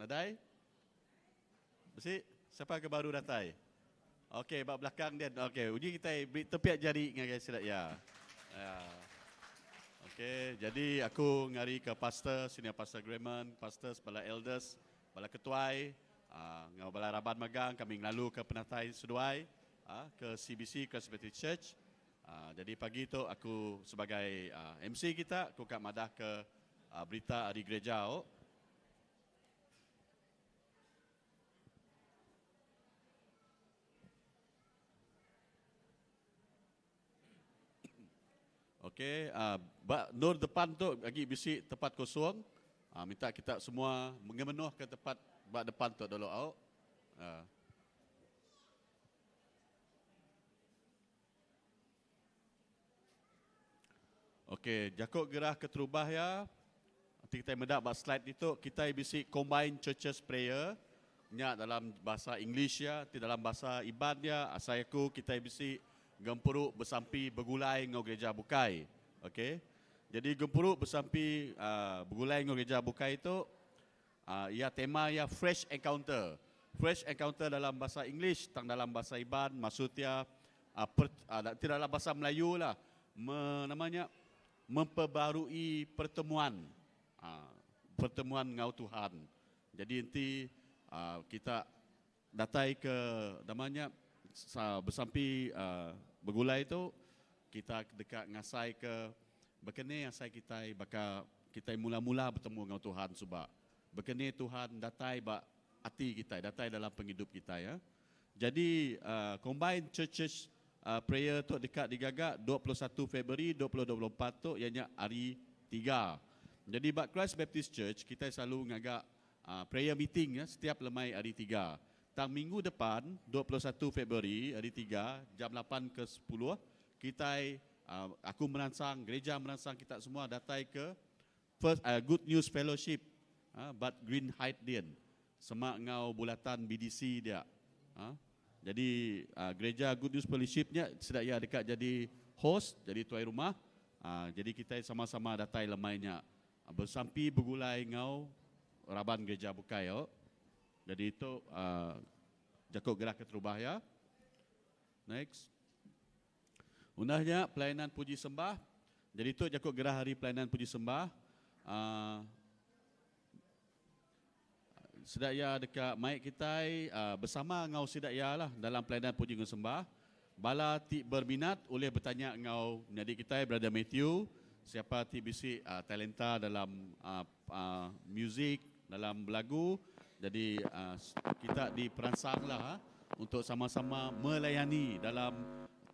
Nadai? Bisi? Siapa ke baru datai? Okey, ba belakang din. Okey, uji kitai beri tepiak jari ngagai sida iya. Ya. Okey, jadi aku ngarika pastor, senior pastor Grayman, pastors, bala elders, bala ketuai, uh, enggau bala raban magang kami ngelaluka penatai seduai uh, ke CBC Christ Baptist Church. Uh, jadi pagi tu aku sebagai uh, MC kita, aku ka madah ke uh, berita ari gereja. Oh. Okey, uh, ba nur depan tu agi bisi tempat kosong. Uh, minta kita semua mengemenuh ke tempat ba depan tu dulu au. Uh. Okey, jaku gerah keterubah ya. Nanti kita meda ba slide itu kita bisi combine churches prayer nya dalam bahasa English ya, ti dalam bahasa Iban ya, asai aku kita bisi gempuru besampi begulai ngau gereja bukai. Okey. Jadi gempuru besampi uh, begulai ngau gereja bukai itu uh, ya tema ya fresh encounter. Fresh encounter dalam bahasa English, tang dalam bahasa Iban maksudnya uh, per, uh, tidak dalam bahasa Melayu lah. Me, namanya memperbarui pertemuan. Uh, pertemuan ngau Tuhan. Jadi nanti uh, kita datai ke namanya besampi uh, begulai itu kita dekat ngasai ke bekene asai kita baka kita mula-mula bertemu dengan Tuhan sebab bekene Tuhan datai ba hati kita datai dalam penghidup kita ya. Jadi uh, combine churches uh, prayer tu dekat digagak 21 Februari 2024 tu ianya hari 3. Jadi bak Christ Baptist Church kita selalu ngagak uh, prayer meeting ya setiap lemai hari 3. Tang minggu depan 21 Februari hari 3 jam 8 ke 10 kita uh, aku merangsang gereja merangsang kita semua datai ke First uh, Good News Fellowship uh, but Green Height Dian semak ngau bulatan BDC dia. Uh, jadi uh, gereja Good News Fellowshipnya sedak ia dekat jadi host, jadi tuai rumah. Uh, jadi kita sama-sama datai lemainya uh, bersampi begulai ngau raban gereja bukai yo. Jadi itu uh, jakuk gerak keterubah ya. Next. Undahnya pelayanan puji sembah. Jadi itu jakuk gerah hari pelayanan puji sembah. Uh, sedak ya dekat mic kita uh, bersama ngau sedak ya lah dalam pelayanan puji dan sembah. Bala ti berminat boleh bertanya ngau menjadi kita Brother Matthew siapa ti bisi uh, talenta dalam uh, uh, music dalam belagu. Jadi uh, kita diperangsang lah ha, untuk sama-sama melayani dalam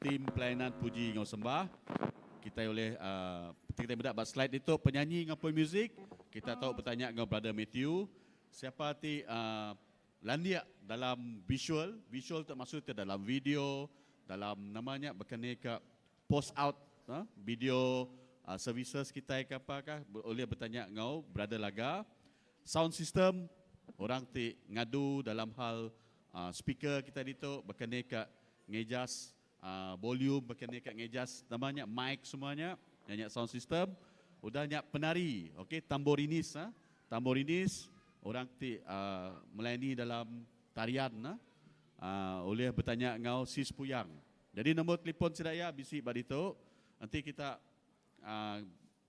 tim pelayanan puji ngau sembah. Kita boleh uh, kita mendapat slide itu penyanyi ngau muzik. Kita tahu bertanya ngau Brother Matthew siapa ti uh, landia dalam visual, visual termasuk dalam video, dalam namanya berkenaan ke post out uh, video uh, services kita ke apakah boleh bertanya ngau Brother Laga. Sound system orang ti ngadu dalam hal uh, speaker kita itu berkenaan ke ngejas uh, volume berkenaan ke ngejas namanya mic semuanya nyanyi sound system. Udah nyak penari, okey tamborinis ha? Tamborinis orang ti uh, melayani dalam tarian nah, uh, oleh bertanya ngau sis puyang. Jadi nombor telefon sedaya bisi badi tu. Nanti kita uh,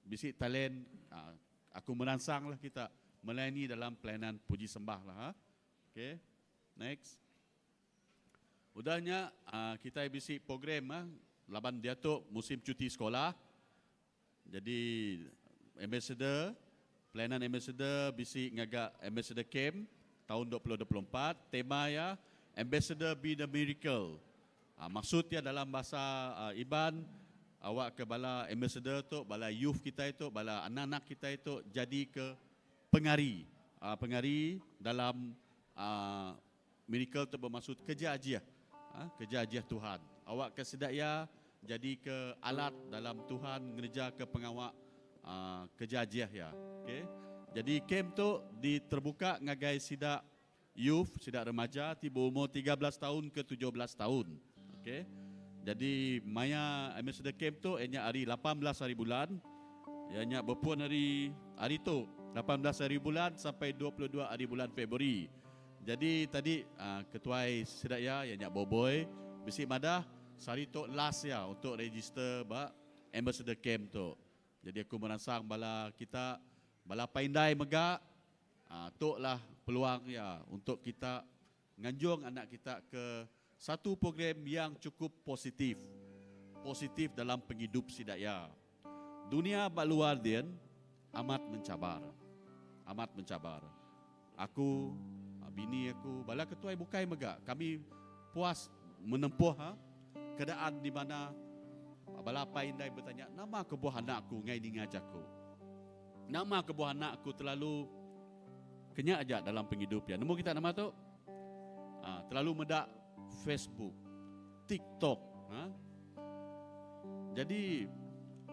bisi talent uh, aku merangsang lah kita melayani dalam pelayanan puji sembah lah. Ha? Okay, next. Udahnya uh, kita bisi program ha? Laban dia tu musim cuti sekolah. Jadi ambassador pelayanan ambassador bisi ngagak ambassador camp tahun 2024 tema ya ambassador be the miracle. Ha, maksudnya dalam bahasa uh, Iban awak ke bala ambassador tu bala youth kita itu bala anak-anak kita itu jadi ke pengari. Uh, pengari dalam uh, miracle tu bermaksud kerja ajiah. Ha, kerja ajiah Tuhan. Awak ke sedak ya jadi ke alat dalam Tuhan ngerja ke pengawak uh, kerja ajiah ya. Okey. Jadi camp tu diterbuka ngagai sidak youth, sidak remaja tiba umur 13 tahun ke 17 tahun. Okey. Jadi maya ambassador camp tu ianya hari 18 hari bulan. Ianya berpuan hari hari tu. 18 hari bulan sampai 22 hari bulan Februari. Jadi tadi uh, ketuai sida ya iya nya Boboi bisi madah sehari tu last ya untuk register ba Ambassador Camp tu. Jadi aku meransang bala kita bala apai indai mega uh, tu lah peluang ya untuk kita nganjung anak kita ke satu program yang cukup positif. Positif dalam penghidup sida ya. Dunia ba luar din amat mencabar. Amat mencabar. Aku, bini aku, bala ketua bukai mega. Kami puas menempuh ha, keadaan di mana bala apai indai bertanya, nama kebuah anakku ngai ninga jaku. Nama kebuah anakku terlalu kenya aja dalam penghidup ya. Nemu kita nama tu? Ha, terlalu medak Facebook, TikTok. Ha? Jadi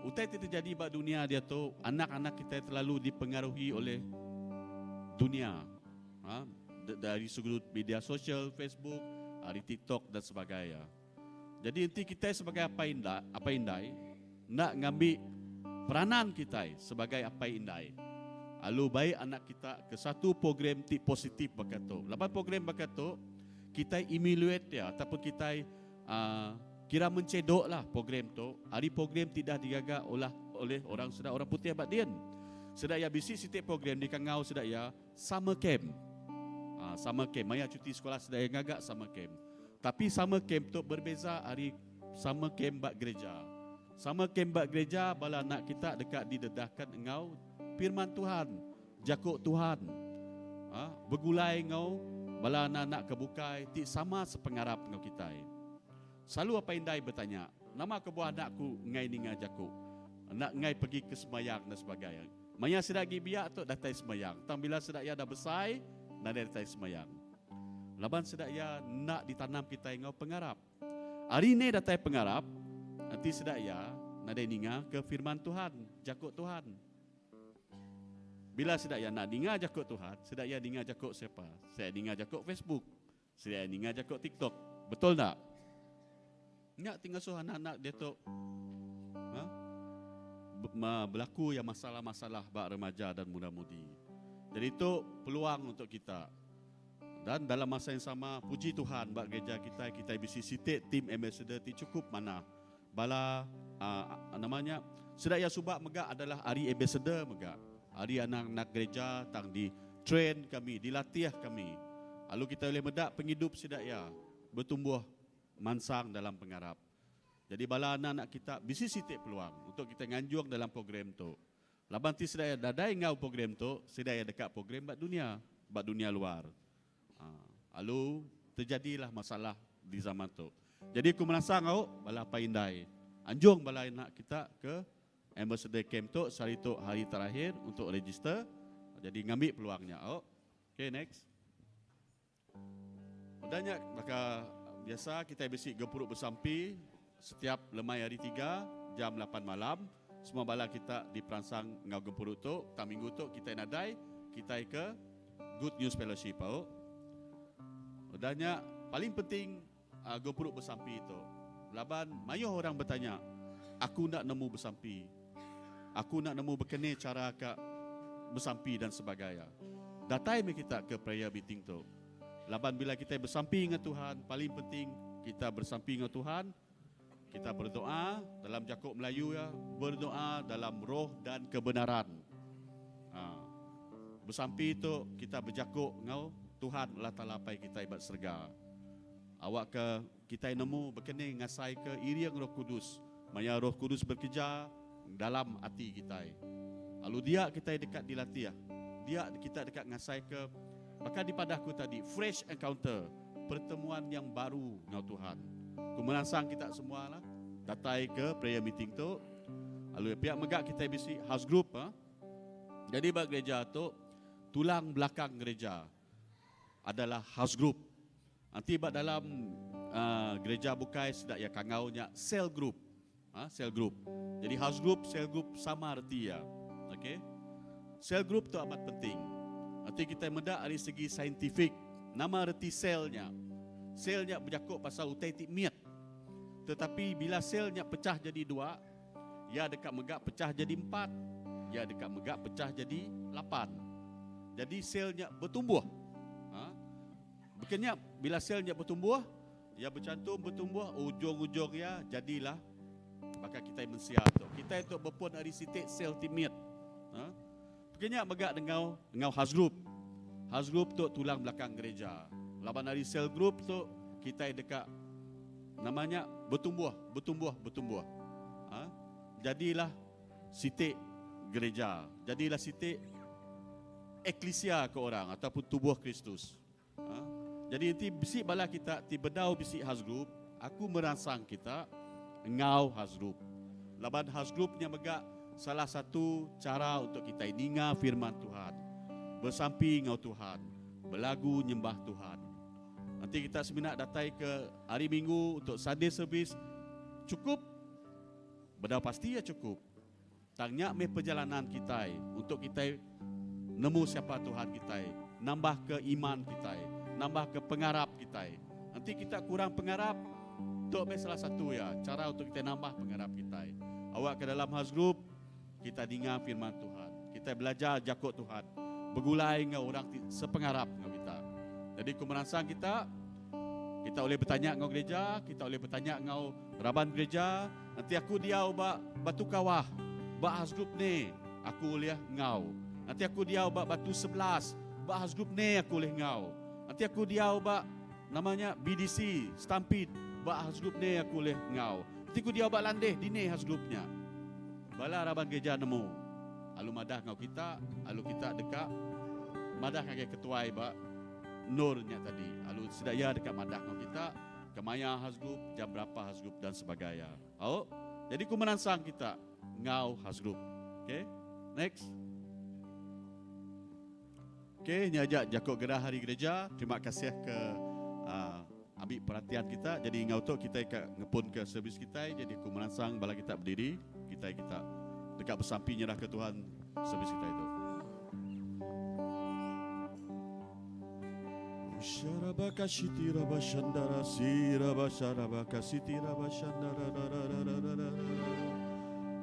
utai ti terjadi ba dunia dia tu, anak-anak kita terlalu dipengaruhi oleh dunia. Ha? Dari sudut media sosial, Facebook, dari TikTok dan sebagainya. Jadi nanti kita sebagai apai indai, apai indai nak ngambil peranan kita sebagai apai indai. Lalu baik anak kita ke satu program ti positif baka tu. Lepas program baka tu, kita emulate ya ataupun kita kira mencedok lah program tu. Hari program tidak digaga oleh oleh orang sedang orang putih abad din. Sedang ya bisi setiap program di kangau sedang ya summer camp. Summer camp. Maya cuti sekolah sedang ya ngagak summer camp. Tapi summer camp tu berbeza hari summer camp bak gereja. Summer camp bak gereja bala anak kita dekat didedahkan engau firman Tuhan, jakuk Tuhan. Ha, begulai ngau bala anak-anak kebukai ti sama sepengarap ngau kita. Selalu apa indai bertanya, nama kebuah anakku ngai ninga jakuk. Anak ngai pergi ke semayang dan sebagainya. Maya sudah gi biak tu datai semayang. Tang bila sudah ia dah besar, nadai datai semayang. Laban sudah ia nak ditanam kita ngau pengarap. Hari ini datai pengarap, nanti sudah ia nadai ninga ke firman Tuhan, jakuk Tuhan. Bila sudah ia nak ninga jakuk Tuhan, sudah ia ninga jakuk siapa? Saya ninga jakuk Facebook, saya ninga jakuk TikTok. Betul tak? Nyak tinggal suruh anak-anak dia tu ha? Berlaku yang masalah-masalah bak remaja dan muda-mudi. Jadi itu peluang untuk kita. Dan dalam masa yang sama, puji Tuhan bak gereja kita, kita bisi sitik team ambassador ti cukup mana. Bala namanya Sedaya Subak mega adalah hari ambassador mega. Hari anak-anak gereja tang di train kami, dilatih kami. Lalu kita boleh medak penghidup sedaya bertumbuh mansang dalam pengarap. Jadi bala anak-anak kita bisi sitik peluang untuk kita nganjung dalam program tu. Laban ti sedaya dadai ngau program tu, sedaya dekat program bak dunia, bak dunia luar. Ha, lalu terjadilah masalah di zaman tu. Jadi aku merasa ngau bala apai indai. Anjung bala anak kita ke Ambassador Camp tu hari tu hari terakhir untuk register. Jadi ngambil peluangnya. Oh. Okay, next. Udahnya maka biasa kita bisi gempuruk bersampi setiap lemai hari 3 jam 8 malam. Semua bala kita di perangsang ngau gempuruk tu, tak minggu tu kita nadai, kita ke Good News Fellowship. Oh. Udahnya paling penting gempuruk bersampi itu. Laban mayuh orang bertanya, aku nak nemu bersampi. Aku nak nemu berkene cara ke bersampi dan sebagainya. Datai me kita ke prayer meeting tu. Laban bila kita bersampi dengan Tuhan, paling penting kita bersampi dengan Tuhan, kita berdoa dalam Jakub Melayu ya, berdoa dalam roh dan kebenaran. Ha. Bersampi itu kita berjakuk ngau Tuhan Allah Taala pai kita ibat serga. Awak ke kita nemu berkene ngasai ke iriang Roh Kudus. Maya Roh Kudus bekerja dalam hati kita. Lalu dia kita dekat dilatih. Dia kita dekat ngasai ke maka di padaku tadi fresh encounter, pertemuan yang baru dengan Tuhan. Ku merangsang kita semua lah datai ke prayer meeting tu. Lalu pihak megak kita bisi house group ha. Jadi bag gereja tu tulang belakang gereja adalah house group. Nanti bak dalam gereja bukai sedak ya kangaunya cell group. Ha, cell group. Jadi house group, cell group sama arti ya. Okey. Cell group tu amat penting. Nanti kita mendak dari segi saintifik, nama erti selnya. Selnya berjakuk pasal utai ti miat. Tetapi bila selnya pecah jadi dua, ya dekat megak pecah jadi empat. ya deka mega pecah jadi lapan. Jadi sel nya betumbuh. Ha? Baka nya bila sel nya betumbuh, ya bechantum betumbuh ujung-ujung ya jadilah baka kitai mensia tu. Kitai tu bepun ari siti sel ti mit. Ha? Baka nya mega enggau enggau house group. House group tu tulang belakang gereja. Laban ari sel group tu kitai deka nama nya betumbuh, betumbuh, betumbuh. Ha? Jadilah siti gereja. Jadilah siti eklisia ke orang ataupun tubuh Kristus. Ha? Jadi enti bisi bala kita ti bedau bisi house group, aku meransang kita enggau house group. Laban house group nya mega salah satu cara untuk kitai ninga firman Tuhan, besampi enggau Tuhan, belagu nyembah Tuhan. Enti kita semina datai ke hari Minggu untuk Sunday service cukup Bedau pasti iya chukup. Tang nya meh perjalanan kitai untuk kitai nemu siapa Tuhan kitai, nambahka iman kitai, nambahka pengarap kitai. Enti kita kurang pengarap, tu meh salah satu iya chara untuk kitai nambah pengarap kitai. Awakka dalam house group kita ninga firman Tuhan, kitai belajar jaku Tuhan begulai enggau orang ti sepengarap enggau kita. Jadi ku meransang kita, kita ulih betanya enggau gereja, kita ulih betanya enggau Raban gereja, enti aku diau ba Batu Kawah, ba house group ni, aku ulih enggau. Enti aku diau ba Batu 11, ba house group ni aku ulih enggau. Enti aku diau ba nama nya BDC, Stampede, ba house group ni aku ulih enggau. Enti aku diau ba Landeh, dini house group nya. Bala raban gereja nemu, alu madah enggau kita, alu kita deka madah ngagai ketuai ba endur nya tadi. Alu sida iya deka madah enggau kita. Kemaya house group, jam berapa house group dan sebagai ya. Au. Jadi ku meransang kita enggau house group. Okay. Next. Okay, nya aja jaku gerah hari gereja. Terima kasih ke uh, ambil perhatian kita. Jadi enggau tu kita ke ngepun ke servis kita. Jadi aku meransang bala kita berdiri. Kita kita dekat bersampi nyerah ke Tuhan servis kita itu.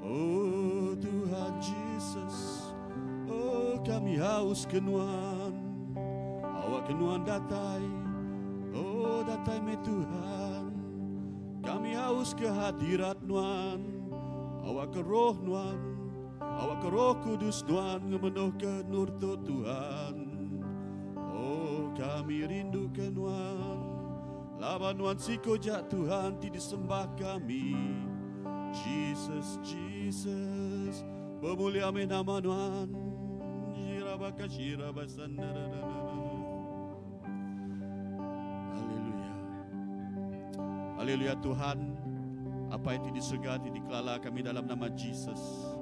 Oh Tuhan Jesus, oh kami haus ke Nuan, awak ke Nuan datai, oh datai meh Tuhan, kami haus ke hadirat Nuan, awak ke roh Nuan, Awak ke Roh Kudus Nuan ngemenuh ke nur tu Tuhan. Oh kami rindu ke Nuan. Laban Nuan siko jak Tuhan ti disembah kami. Jesus, Jesus, bermulia meh nama Nuan. Jirabaka Haleluya. Haleluya Tuhan. Apai ti di surga ti dikelala kami dalam nama Jesus.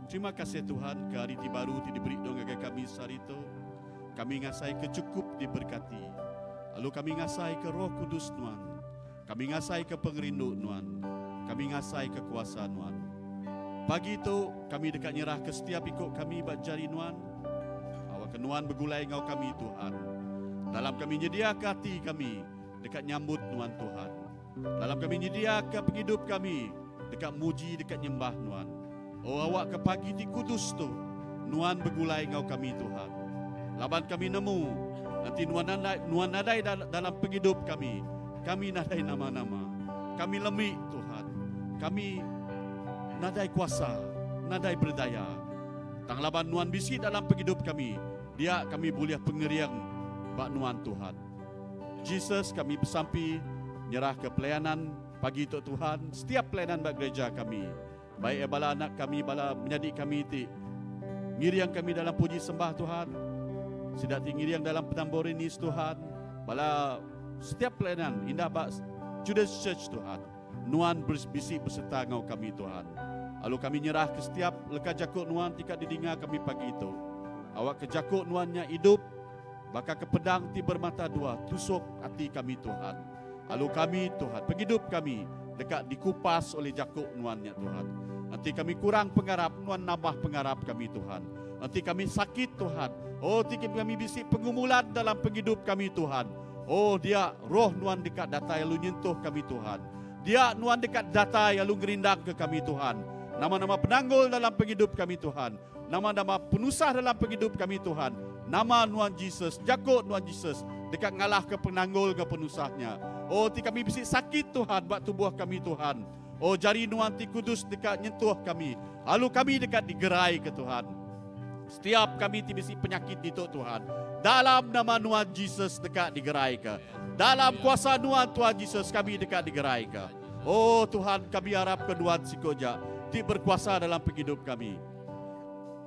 Terima kasih Tuhan ke hari ti baru ti diberi dong ngagai kami sehari tu. Kami ngasai ke cukup diberkati. Lalu kami ngasai ke Roh Kudus Nuan. Kami ngasai ke pengerindu Nuan. Kami ngasai ke kuasa Nuan. Pagi tu kami deka nyerah ke setiap iko kami ba jari Nuan. Awak ke Nuan begulai enggau kami Tuhan. Dalam kami nyedia ke ati kami deka nyambut Nuan Tuhan. Dalam kami nyedia ke pengidup kami deka muji deka nyembah Nuan. Oh awak ke pagi ti kudus tu Nuan begulai enggau kami Tuhan. Laban kami nemu enti Nuan nadai Nuan nadai dalam pengidup kami, kami nadai nama-nama. Kami lemi Tuhan. Kami nadai kuasa, nadai berdaya. Tang laban Nuan bisi dalam pengidup kami, dia kami bulih pengering ba Nuan Tuhan. Jesus kami besampi nyerahka pelayanan pagi tu Tuhan, setiap pelayanan ba gereja kami. Baik iya bala anak kami, bala menyadi kami ti ngiring kami dalam puji sembah Tuhan, sida ti ngiring dalam penamborinis Tuhan, bala setiap pelayanan indah ba Children's Church Tuhan, Nuan bisi beserta enggau kami Tuhan. Lalu kami nyerah ke setiap leka jaku Nuan ti ka didinga kami pagi tu. Awak ke jaku Nuan nya idup baka ke pedang ti bermata dua tusuk ati kami Tuhan. Lalu kami, Tuhan, pengidup kami deka dikupas oleh jaku Nuan nya, Tuhan. Enti kami kurang pengarap, Nuan nambah pengarap kami, Tuhan. Enti kami sakit, Tuhan, oh, enti kami bisi pengumulan dalam pengidup kami, Tuhan, oh, dia roh Nuan deka datai lalu nyentuh kami, Tuhan. Dia Nuan deka datai lalu ngerindangka kami, Tuhan. Nama-nama penanggul dalam pengidup kami Tuhan. Nama-nama penusah dalam pengidup kami Tuhan. Nama Nuan Jesus, jaku Nuan Jesus deka ngalahka penanggul enggau penusah nya. Oh ti kami bisi sakit Tuhan ba tubuh kami Tuhan. Oh jari Nuan ti kudus deka nyentuh kami lalu kami deka digeraika Tuhan. Setiap kami ti bisi penyakit ditu Tuhan, dalam nama Nuan Jesus deka digeraika. Dalam kuasa Nuan Tuhan Jesus kami deka digeraika. Oh Tuhan kami arapka Nuan siko ja ti berkuasa dalam pengidup kami.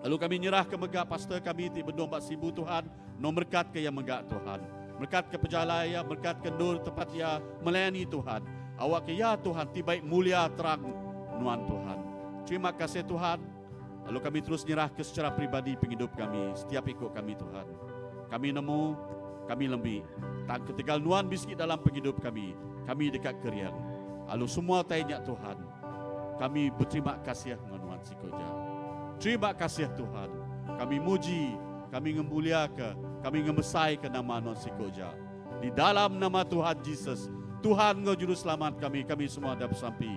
Lalu kami nyerahka mega pastor kami ti benung ba Sibu Tuhan, no merekatka iya mega Tuhan. Merekatka pejalai iya, merekatka endur tempat iya melayani Tuhan. Awakka iya Tuhan ti baik mulia terang Nuan Tuhan. Terima kasih Tuhan. Lalu kami terus nyerahka secara peribadi pengidup kami, setiap iku kami Tuhan. Kami nemu, kami lembi. Tang ketegal Nuan bisi dalam pengidup kami, kami deka kering. Lalu semua utai nya Tuhan, kami beterima kasih enggau Nuan siku aja. Terima kasih Tuhan. Kami muji, kami ngemuliaka, kami ngemesaika nama Nuan siku aja. Di dalam nama Tuhan Jesus, Tuhan enggau Juruselamat kami, kami semua dah besampi.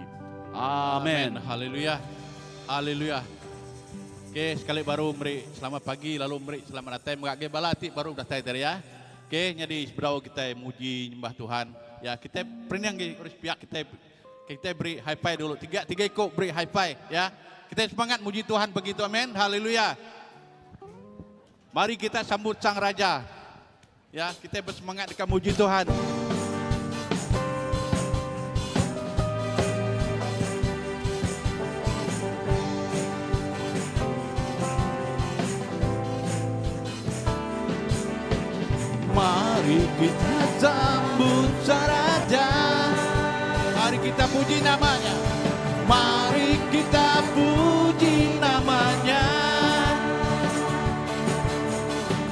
Amen. Amen. Haleluya. Haleluya. Okey, sekali baru meri selamat pagi lalu meri selamat datai mega agi bala ti baru datai tadi ya. Okey, nyadi sebedau kitai muji nyembah Tuhan, ya kitai perening agi urus piak kitai kitai beri high five dulu. Tiga tiga iku beri high five ya. Kitai semangat muji Tuhan pagi tu amen. Haleluya. Mari kita sambut Sang Raja. Ya, kitai besemangat deka muji Tuhan. Mari kita sambut Sang Raja. Mari kita puji namanya. Mari kita puji namanya.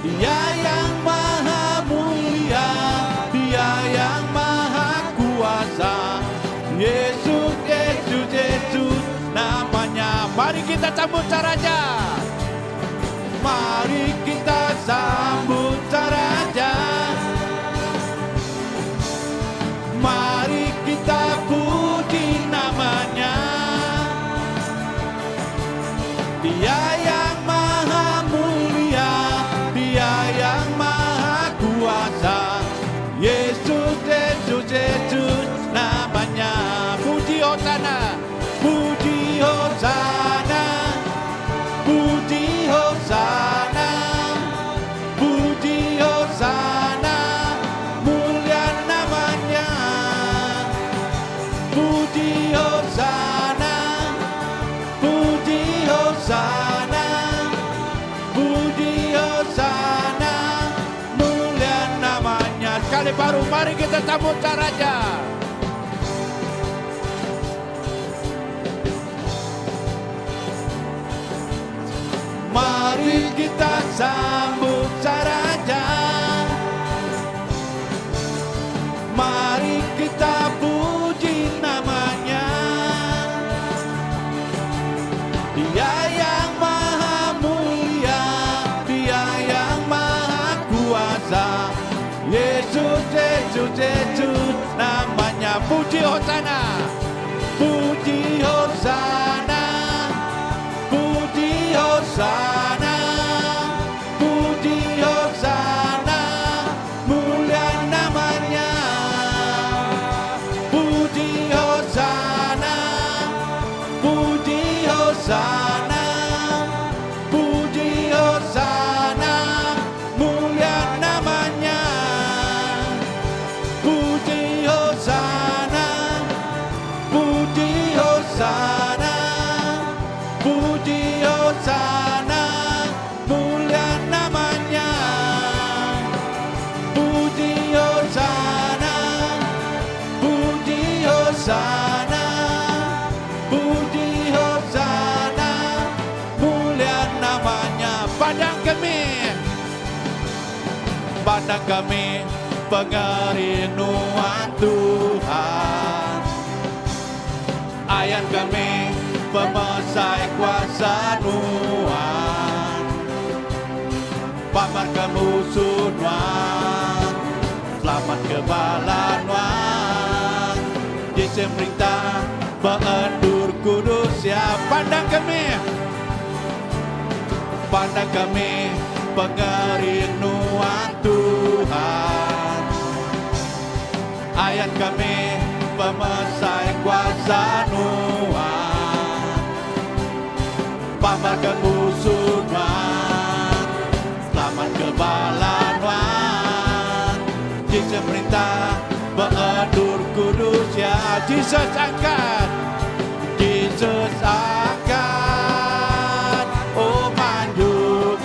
Dia yang maha mulia, Dia yang maha kuasa. Yesus, Yesus, Yesus namanya. Mari kita sambut Sang Raja. Mari kita sambut Sang Raja. Mari kita puji namanya. Dia yang maha mulia, Dia yang maha kuasa. Yesus, Yesus, Yesus namanya. Puji Hosana, puji Hosana, puji Hosana, puji Hosana, mulia namanya. Puji Hosana, puji Hosana, puji Hosana, mulia namanya. Sekali baru mari kita sambut Sang Raja. Mari kita sambut Sang Raja. Mari kita puji namanya. Dia yang maha mulia, Dia yang maha kuasa. Yesus, Yesus, Yesus namanya. Puji Hosana, puji Hosana, puji Hosana, puji Hosana, mulia namanya. Puji Hosana, puji Hosana, puji Hosana, mulia namanya. Puji Hosana, puji Hosana, puji Hosana, mulia namanya. Puji Hosana, puji Hosana, puji Hosana, mulia namanya. Padang kami, padang kami pengerinduan Tuhan. Ayan kami pemesai kuasa Nuan. Pabar ke musuh Nuan, selamat ke bala Nuan. Yesus merintah ba endur kudus ya. Pandang kami. Pandang kami pengering nuan Tuhan. Ayan kami pemesai kuasa nuan. Pamar ke musuh nuan. Selamat ke bala nuan. Jesus merintah beadur kudus ya. Jesus angkat. Jesus angkat. Oh manjung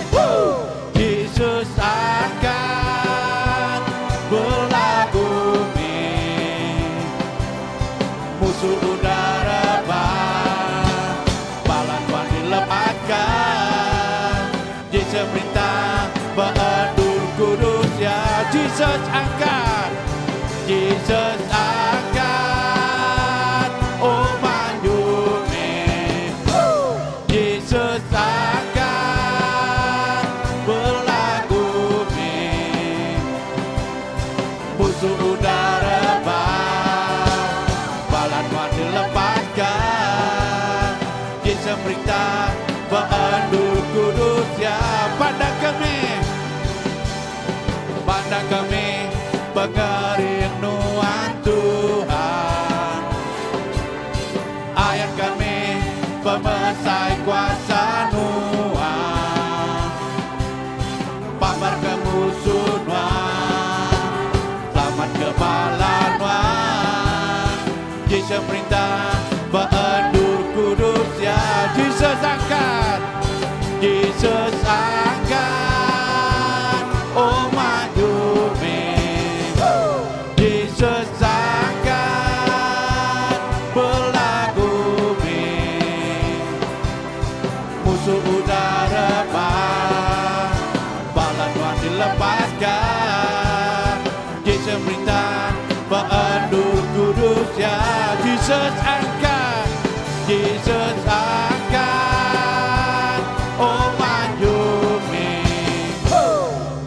Woo! Jesus angkat. Berlagu Musuh udara rebah. Bala Tuhan dilepaskan. Jesus perintah beadur kudus ya. Jesus angkat. Jesus angkat. Oh manjung Jesus angkat. Berlagu Musuh udara rebah. Bala Tuhan dilepaskan. Jesus perintah beadur kudus ya. Pandang kami. Pandang kami pengering nuan Tuhan. Ayat kami pemesai kuasa nuan. Pamar ke musuh nuan. Selamat ke bala nuan. Jesus perintah beadur kudus ya. Jesus angkat. Jesus angkat. Oh maju Jesus angkat. Berlagu Musuh udara rebah. Bala Tuhan dilepaskan. Jesus perintah beadur kudus ya. Jesus angkat. Jesus angkat. Oh maju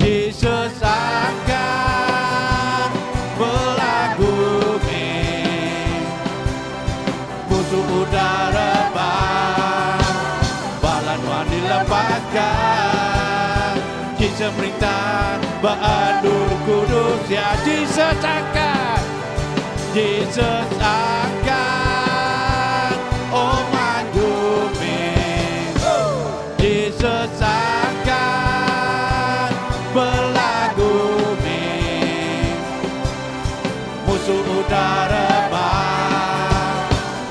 Jesus angkat. Berlagu Musuh udara rebah. Bala Tuhan dilepaskan. Jesus perintah beadur kudus ya. Jesus angkat. Jesus angkat. Oh maju Jesus angkat. Berlagu Musuh udara rebah.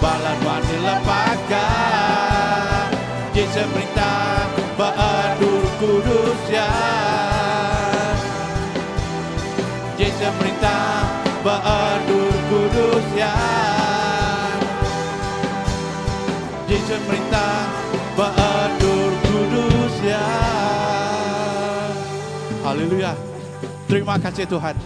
Bala Tuhan dilepaskan. Jesus perintah beadur kudus ya. Jesus perintah beadur kudus ya. Jesus perintah beadur kudus ya. Haleluya. Terima kasih Tuhan.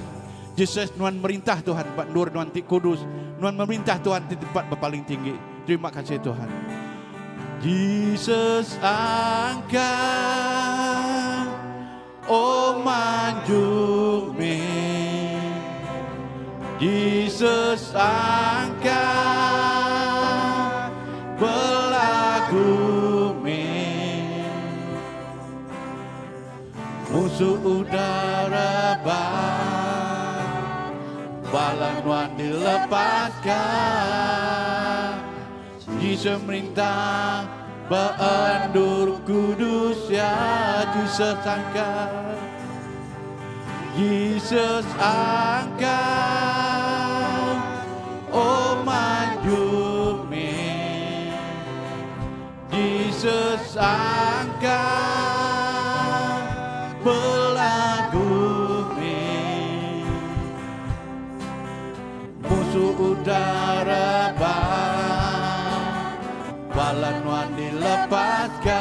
Jesus nuan merintah Tuhan bak nur nuan ti kudus. Nuan memerintah Tuhan di tempat berpaling tinggi. Terima kasih Tuhan. Jesus angkat. Oh maju Jesus angkat. Berlagu Musuh udara rebah. Bala nuan dilepaskan. Jesus merintah Beendur kudus ya. Jesus angkat. Jesus angkat. Oh maju Jesus angkat. Berlagu Musuh udara rebah. Bala nuan dilepaskan.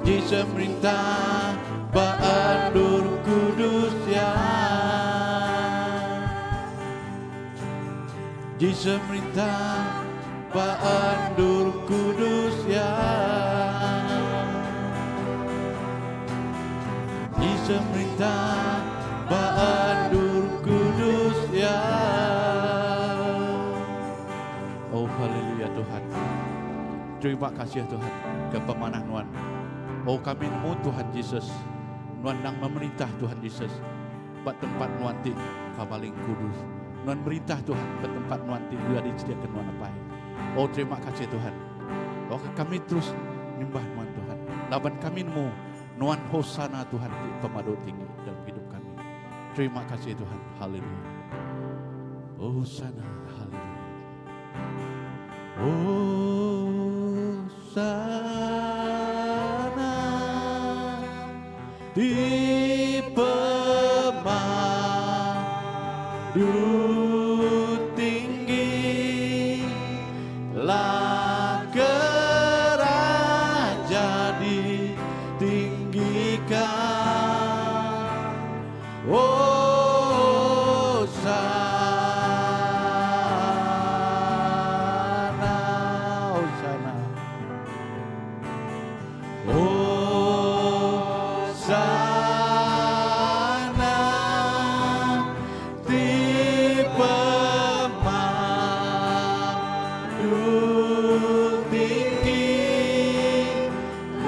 Jesus merintah beendur kudus ya. Jesus merintah beendur kudus ya. Jesus merintah beendur kudus ya. Oh haleluya. Terima kasih Tuhan ke pemanah nuan. Oh kami nemu Tuhan Jesus nuan endang memerintah Tuhan Jesus ba tempat nuan ti paling kudus. Nuan merintah Tuhan ba tempat nuan ti udah disediakan nuan apai. Oh terima kasih Tuhan. Oh kami terus nyembah nuan Tuhan. Laban kami nemu nuan Hosana Tuhan ti pemadu tinggi dalam hidup kami. Terima kasih Tuhan. Haleluya. Hosana. Haleluya. Hosana di pemadu tinggi lah keraja ditinggikan. Hosana, Hosana, Hosana di pemadu tinggi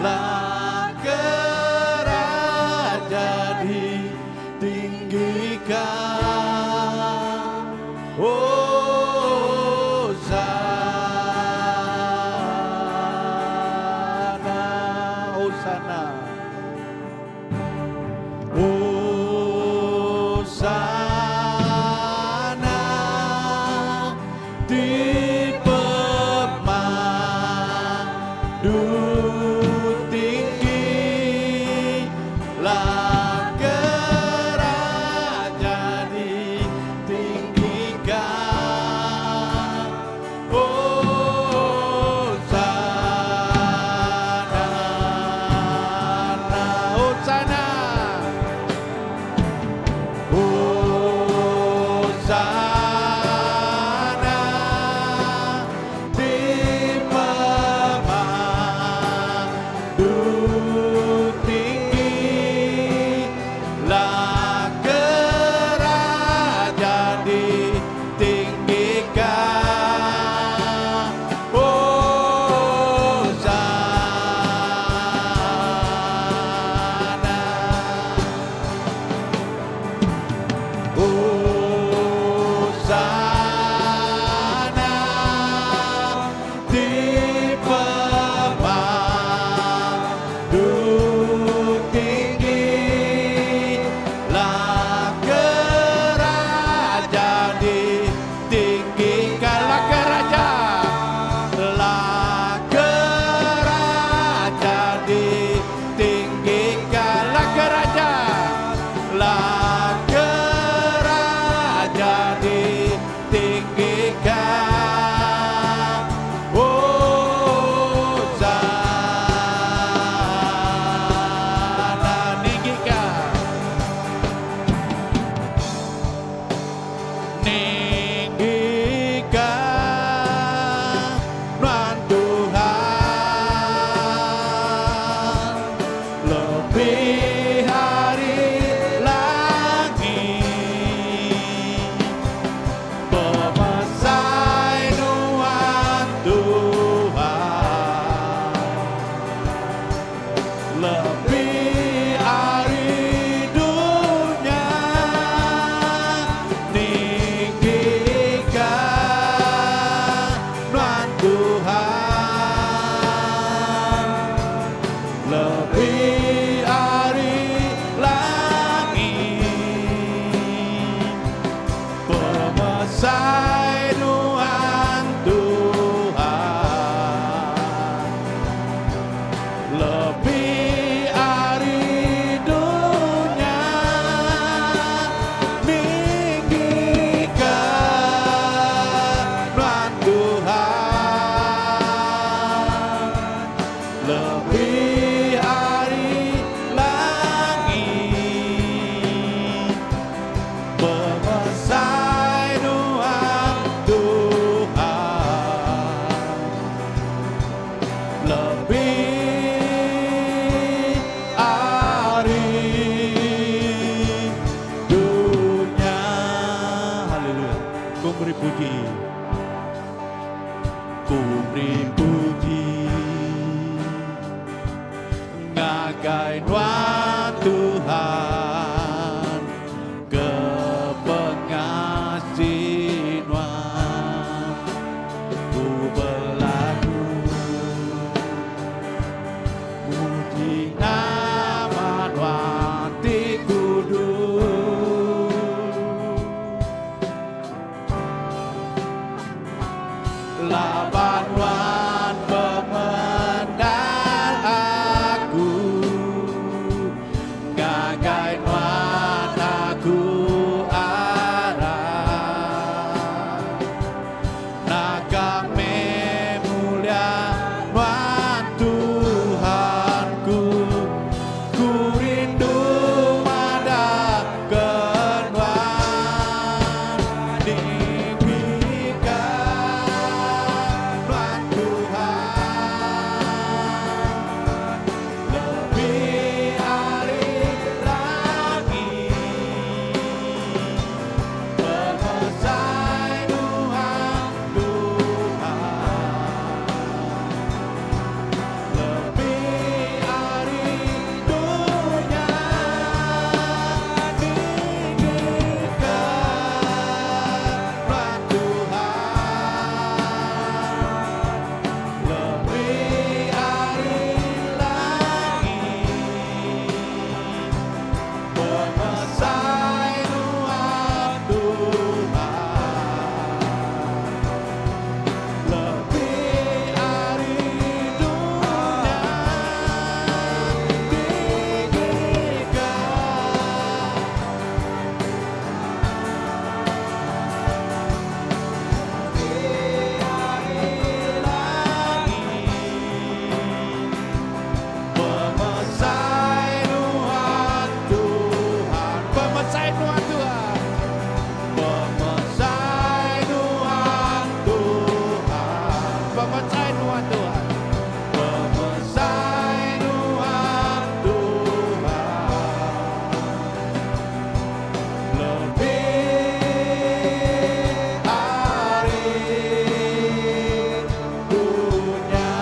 lah keraja ditinggikan. Hosana, Hosana, Hosana di pemadu tinggi lah keraja ditinggikan. Hosana, Hosana, Hosana di pemadu tinggi lah keraja ditinggikan. Hosana, Hosana di pemadu tinggi lah keraja ditinggikan. Lah keraja, lah keraja ditinggikan. Lah keraja, lah keraja ditinggikan. Hosana, ninggikan, ninggikan nuan Tuhan lebih ari langit, pemesai nuan Tuhan lebih ari dunya, ninggikan nuan Tuhan lebih ari langit, pemesai nuan Tuhan lebih ari dunya, ninggikan nuan Tuhan lebih ari langit, pemesai nuan Tuhan lebih ari dunya. Haleluya. Ku beri puji, ku beri puji. Ngagai nuan aku arap. Naka meh mulia nuan Tuhanku. Ku rindu madah ke nuan. Ninggika nuan Tuhan. Lebih ari langit. Pemesai nuan Tuhan. Lebih ari dunya. Ninggika nuan Tuhan. Lebih ari langit. Pemesai nuan Tuhan. Lebih ari dunya. Tinggikan. Lebih ari langit. Pemesai nuan Tuhan. Pemesai nuan Tuhan. Pemesai nuan Tuhan. Pemesai nuan Tuhan. Pemesai nuan Tuhan. Lebih ari dunya.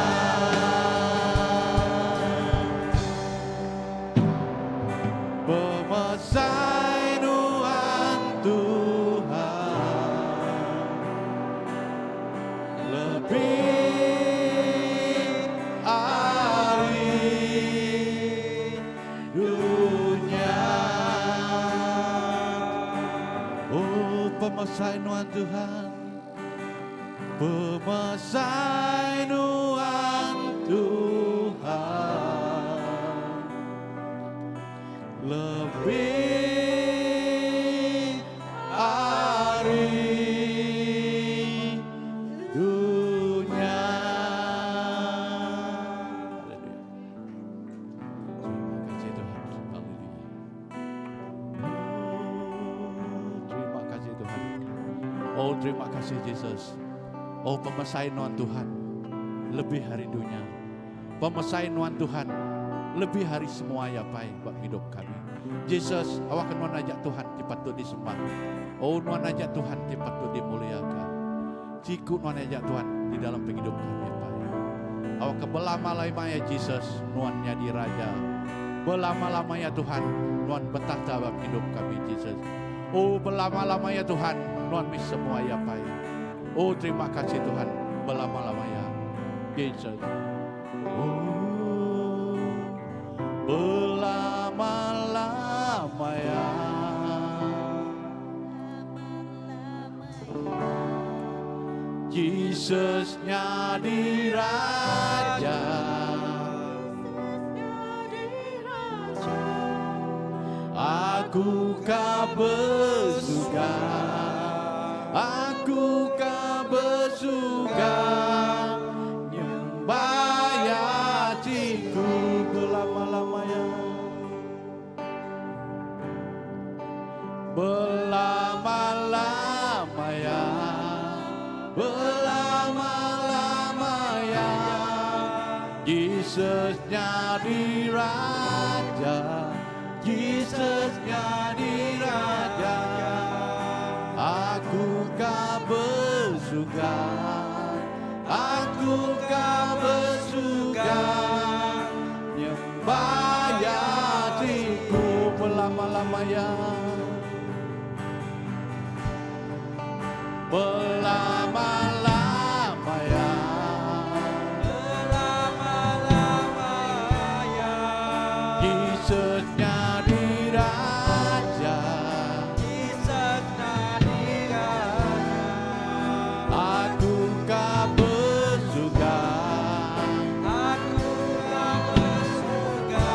Pemesai nuan Tuhan. Lebih ari dunya. Oh pemesai nuan Tuhan. Pemesai nuan Tuhan. Lebih ari dunya. Haleluya. Terima kasih Tuhan. Haleluya. Oh, terima kasih Tuhan. Oh, terima kasih Jesus. Oh, pemesai nuan Tuhan. Lebih ari dunya. Pemesai nuan Tuhan. Lebih ari semua ya pai buat hidup kami. Jesus, awak nuan aja Tuhan ti patut disembah. Oh, nuan aja Tuhan ti patut dimuliakan. Siku nuan aja Tuhan di dalam penghidup kami ya pai. Awak ke belama-lama ya Jesus, nuan nyadi raja. Belama-lama ya Tuhan, nuan bertahta dalam hidup kami Jesus. Oh, belama-lama ya Tuhan, nuan meh semua ya pai. Oh, terima kasih Tuhan, belama-lama ya Jesus. Oh, belama-lama ya. Jesus nyadi raja. Aku ka besuka. Aku ka besuka. Nyembah atiku belama-lama ya. Belama-lama ya. Belama-lama ya. Jesus nyadi raja. Jesus nyadi raja. Aku ka besuka. Aku ka besuka. Nyembah atiku belama-lama ya. Belama-lama ya. Belama-lama ya. Jesus nyadi raja. Jesus nyadi raja. Aku ka besuka. Aku ka besuka.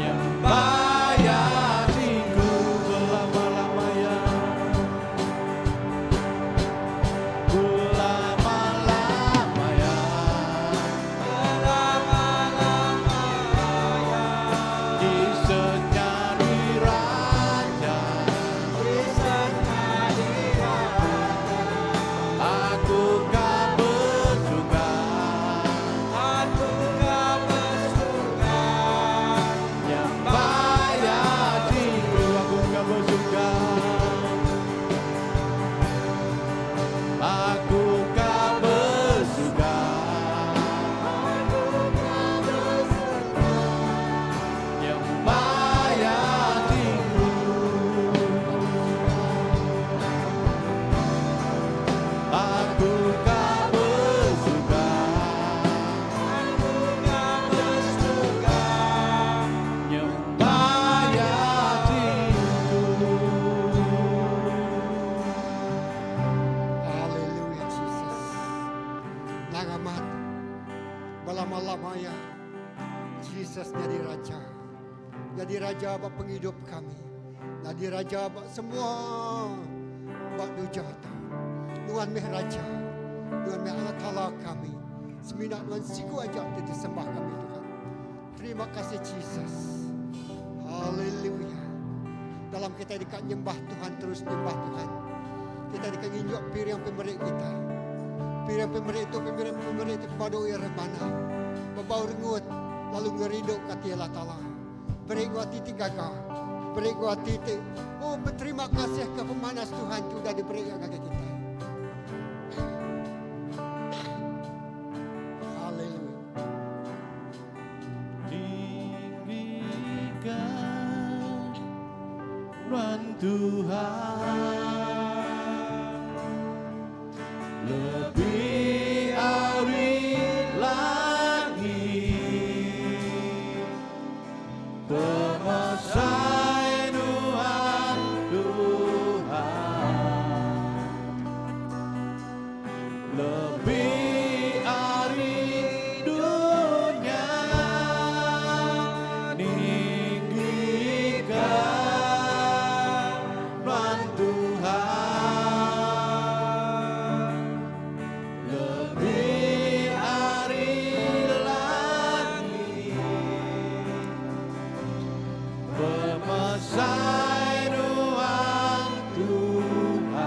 Nyembah Raja ba pengidup kami. Nyadi Raja ba semua ba dunya tu. Nuan meh Raja. Nuan meh Allah Taala kami. Semina Nuan siku aja ti disembah kami Tuhan. Terima kasih Jesus. Haleluya. Dalam kita deka nyembah Tuhan terus nyembah Tuhan. Kita deka nginjuk piring pemeri kita. Piring pemeri tu piring pemeri ti pemadu iya remana. Bebau rengut lalu ngerindu ka ati Allah Taala. Beri enggau ati ti gaga. Beri enggau ati ti oh beterima kasih ke pemanas Tuhan ti udah diberi iya ngagai kitai. Haleluya. Tinggikan Nuan Tuhan Lebih ari langit Pemesai Nuan Tuhan Lebih ari dunya Ninggika Nuan Tuhan Lebih ari langit Pemesai Nuan Tuhan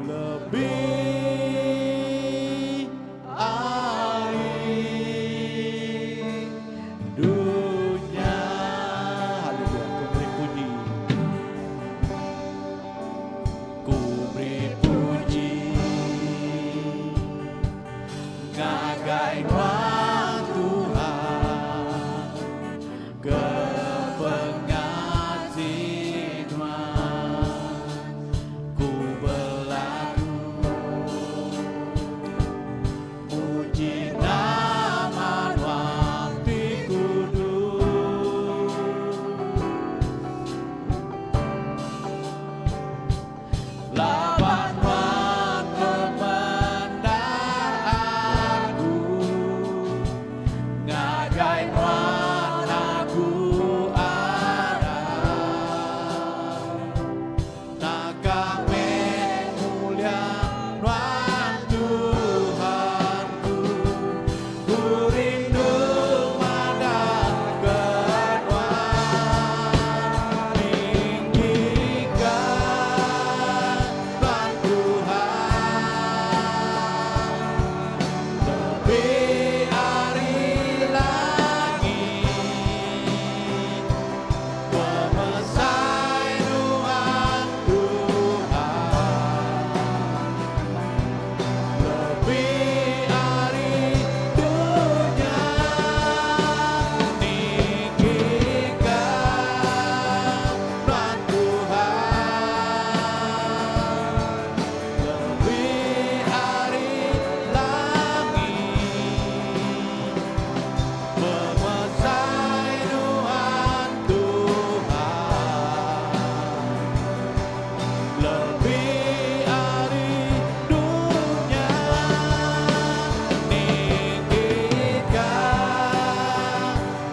Lebih ari dunya. Haleluya. Ku beri puji. Ku beri puji ngagai Nuan Tuhan ke pengasih Nuan ku belagu muji nama Nuan ti kudus Laban Nuan ngemendar aku Ngagai Nuan aku arap Naka meh mulia Nuan Tuhanku Ku rindu madah ke Nuan Tinggikan Nuan Tuhan Lebih ari langit Pemesai Nuan Tuhan Lebih ari dunya Tinggikan Nuan Tuhan Lebih ari langit Pemesai Nuan Tuhan Lebih ari dunya Tinggikan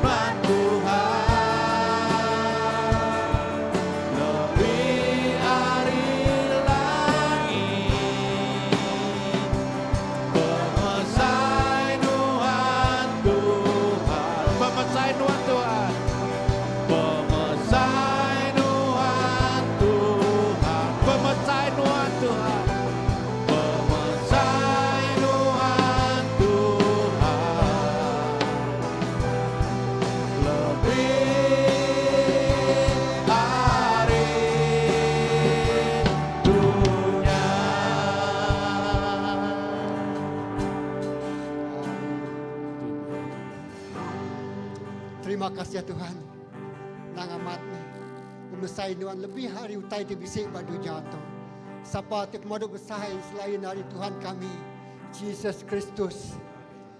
Nuan Tuhan Lebih ari langit Pemesai Nuan Tuhan Pemesai Nuan Tuhan Pemesai Nuan Tuhan Pemesai Nuan Tuhan Pemesai Nuan Tuhan Lebih ari dunya. Terima kasih ya Tuhan. Nang amat meh. Pemesai nuan lebih ari utai ti bisi ba dunya tu. Sapa ti pemadu besai selain ari Tuhan kami, Jesus Kristus.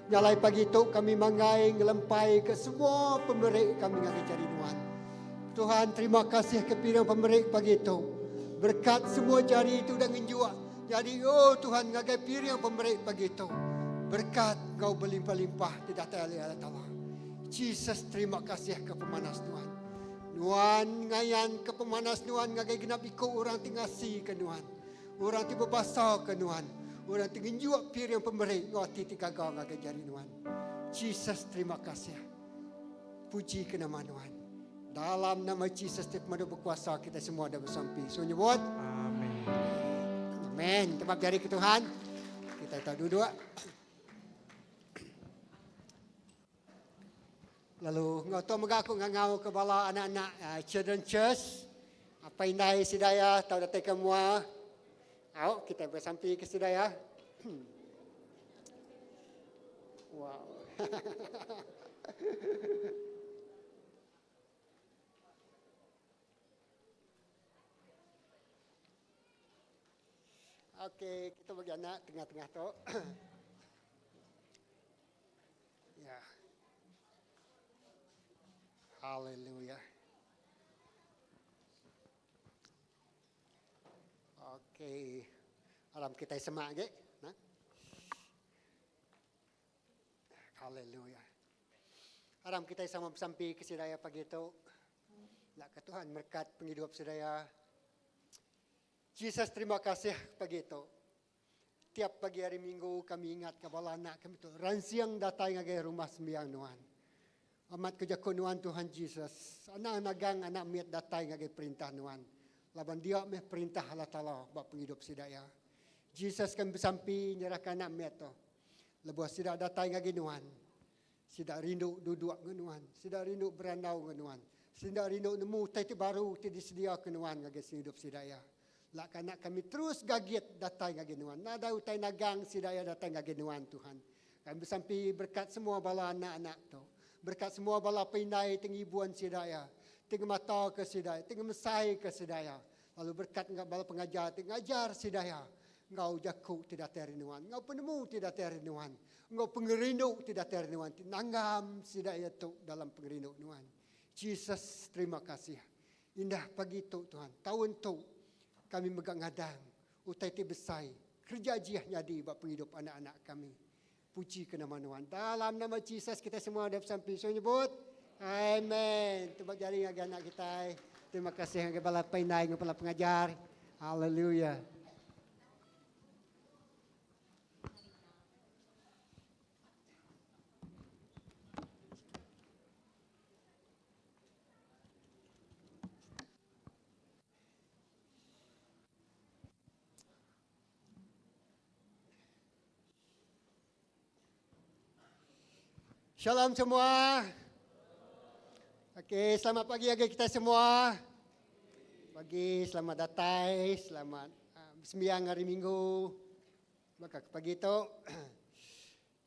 Nya alai pagi tu kami manggai ngelempai ke semua pemeri kami ngagai jari nuan. Tuhan terima kasih ke piring pemeri pagi tu. Berkat semua jari tu udah ngenjuk nyadi oh Tuhan ngagai piring pemeri pagi tu. Berkat enggau belimpah-limpah ti datai ari Allah Taala. Jesus terima kasih ke pemanas nuan. Nuan ngayan ke pemanas nuan ngagai genap iku orang ti ngasi ke nuan. Orang ti bebasa ke nuan. Orang ti ngenjuk piring pemeri enggau ati ti gaga ngagai jari nuan. Jesus terima kasih. Puji ke nama nuan. Dalam nama Jesus ti pemadu bekuasa kita semua dah besampi. So nyebut. Amin. Amen. Tebak jari ke Tuhan. Kita tak duduk. Lalu enggau tu mega aku ngangau ke bala anak-anak uh, children church. Apa indai sidaya tau datai ke mua. Au kita bersampi ke sidaya. Wow. Okey, kita bagi anak tengah-tengah tu. ya. Haleluya. Okey. Alam kita semak je. Nah. Haleluya. Aram kita sama bersampi ke sidaya pagi tu. Nak ke Tuhan merkat penghidup sidaya. Jesus terima kasih pagi tu. Tiap pagi hari minggu kami ingat ke bala anak kami tu. Ransiang datai ngagai rumah sembiang nuan. Amat ke jaku nuan Tuhan Jesus. Anak nagang anak mit datai ngagai perintah nuan. Laban dia meh perintah Allah Taala ba pengidup sida iya. Jesus kami besampi nyerahka anak mit tu. Lebuh sida datai ngagai nuan. Sida rindu duduk enggau nuan. Sida rindu berandau enggau nuan. Sida rindu nemu utai ti baru ti disediaka nuan ngagai sengidup sida iya. Lak anak kami terus gagit datai ngagai nuan. Nadai utai nagang sida iya datai ngagai nuan, Tuhan. Kami besampi berekat semua bala anak-anak tu. Berekat semua bala apai indai ti ngibun sida iya, ti ngemataka sida iya, ti ngemesaika sida iya. Lalu berekat enggau bala pengajar ti ngajar sida iya enggau jaku ti datai ari nuan, enggau penemu ti datai ari nuan, enggau pengerindu ti datai ari nuan ti nanggam sida iya tu dalam pengerindu nuan. Jesus, terima kasih. Indah pagi tu Tuhan, taun tu kami mega ngadang utai ti besai, kereja ajih nyadi ba pengidup anak-anak kami. Puji ke nama nuan. Dalam nama Jesus kita semua ada besampi. So nyebut, Amen. Tebak jari ngagai anak kita. Terima kasih ngagai bala apai indai enggau bala pengajar. Haleluya. Shalom semua. Okey, selamat pagi lagi kita semua. Pagi, selamat datai, selamat uh, sembiang hari Minggu. Maka ke pagi tu.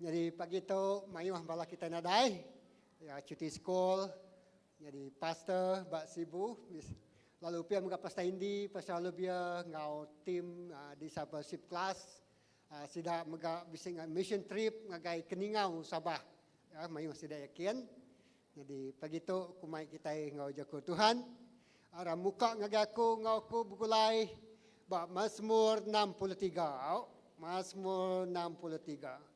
Jadi pagi tu mayuh bala kita nadai. Ya, cuti sekolah. Jadi pastor bak Sibu. Lalu pia mega pastor Indi, pastor Olivia ngau tim uh, discipleship class. Uh, sida mega bisi mission trip ngagai Keningau Sabah. Ya, mayuh sida yakin. Jadi pagi tu aku mai kita ngau jaku Tuhan. Aram muka ngagai aku ngau aku begulai ba Mazmur 63. Au, Mazmur 63.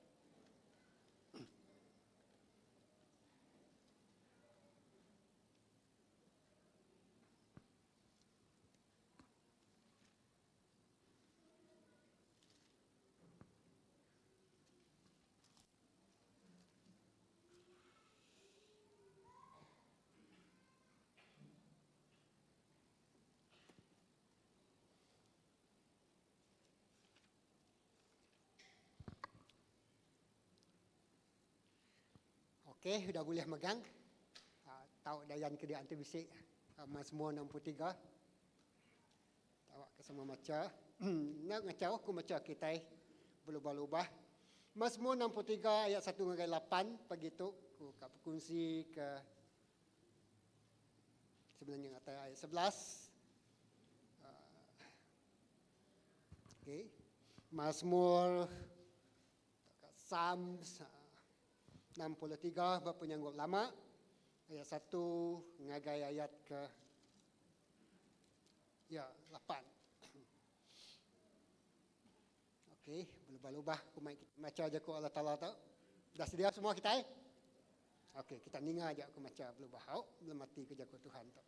Okey, udah boleh megang. Uh, tau dayan ke dia anti bisik. Uh, Mazmur 63. Tawak ke semua macha. Enda ngachau aku macha kitai belubah-lubah. Mazmur 63 ayat 1 ngagai 8 pagi tu ku ka bekunsi ke sebenarnya ngatai ayat 11. Okey. Mazmur Psalms 63 ba penyanggup lama ayat 1 ngagai ayat ke ya 8. Okey, berlubah-lubah aku mai macha jaku Allah Taala tu. Dah sedia semua kita eh? Okey, kita ninga aja aku macha belubah au belematika jaku Tuhan tu.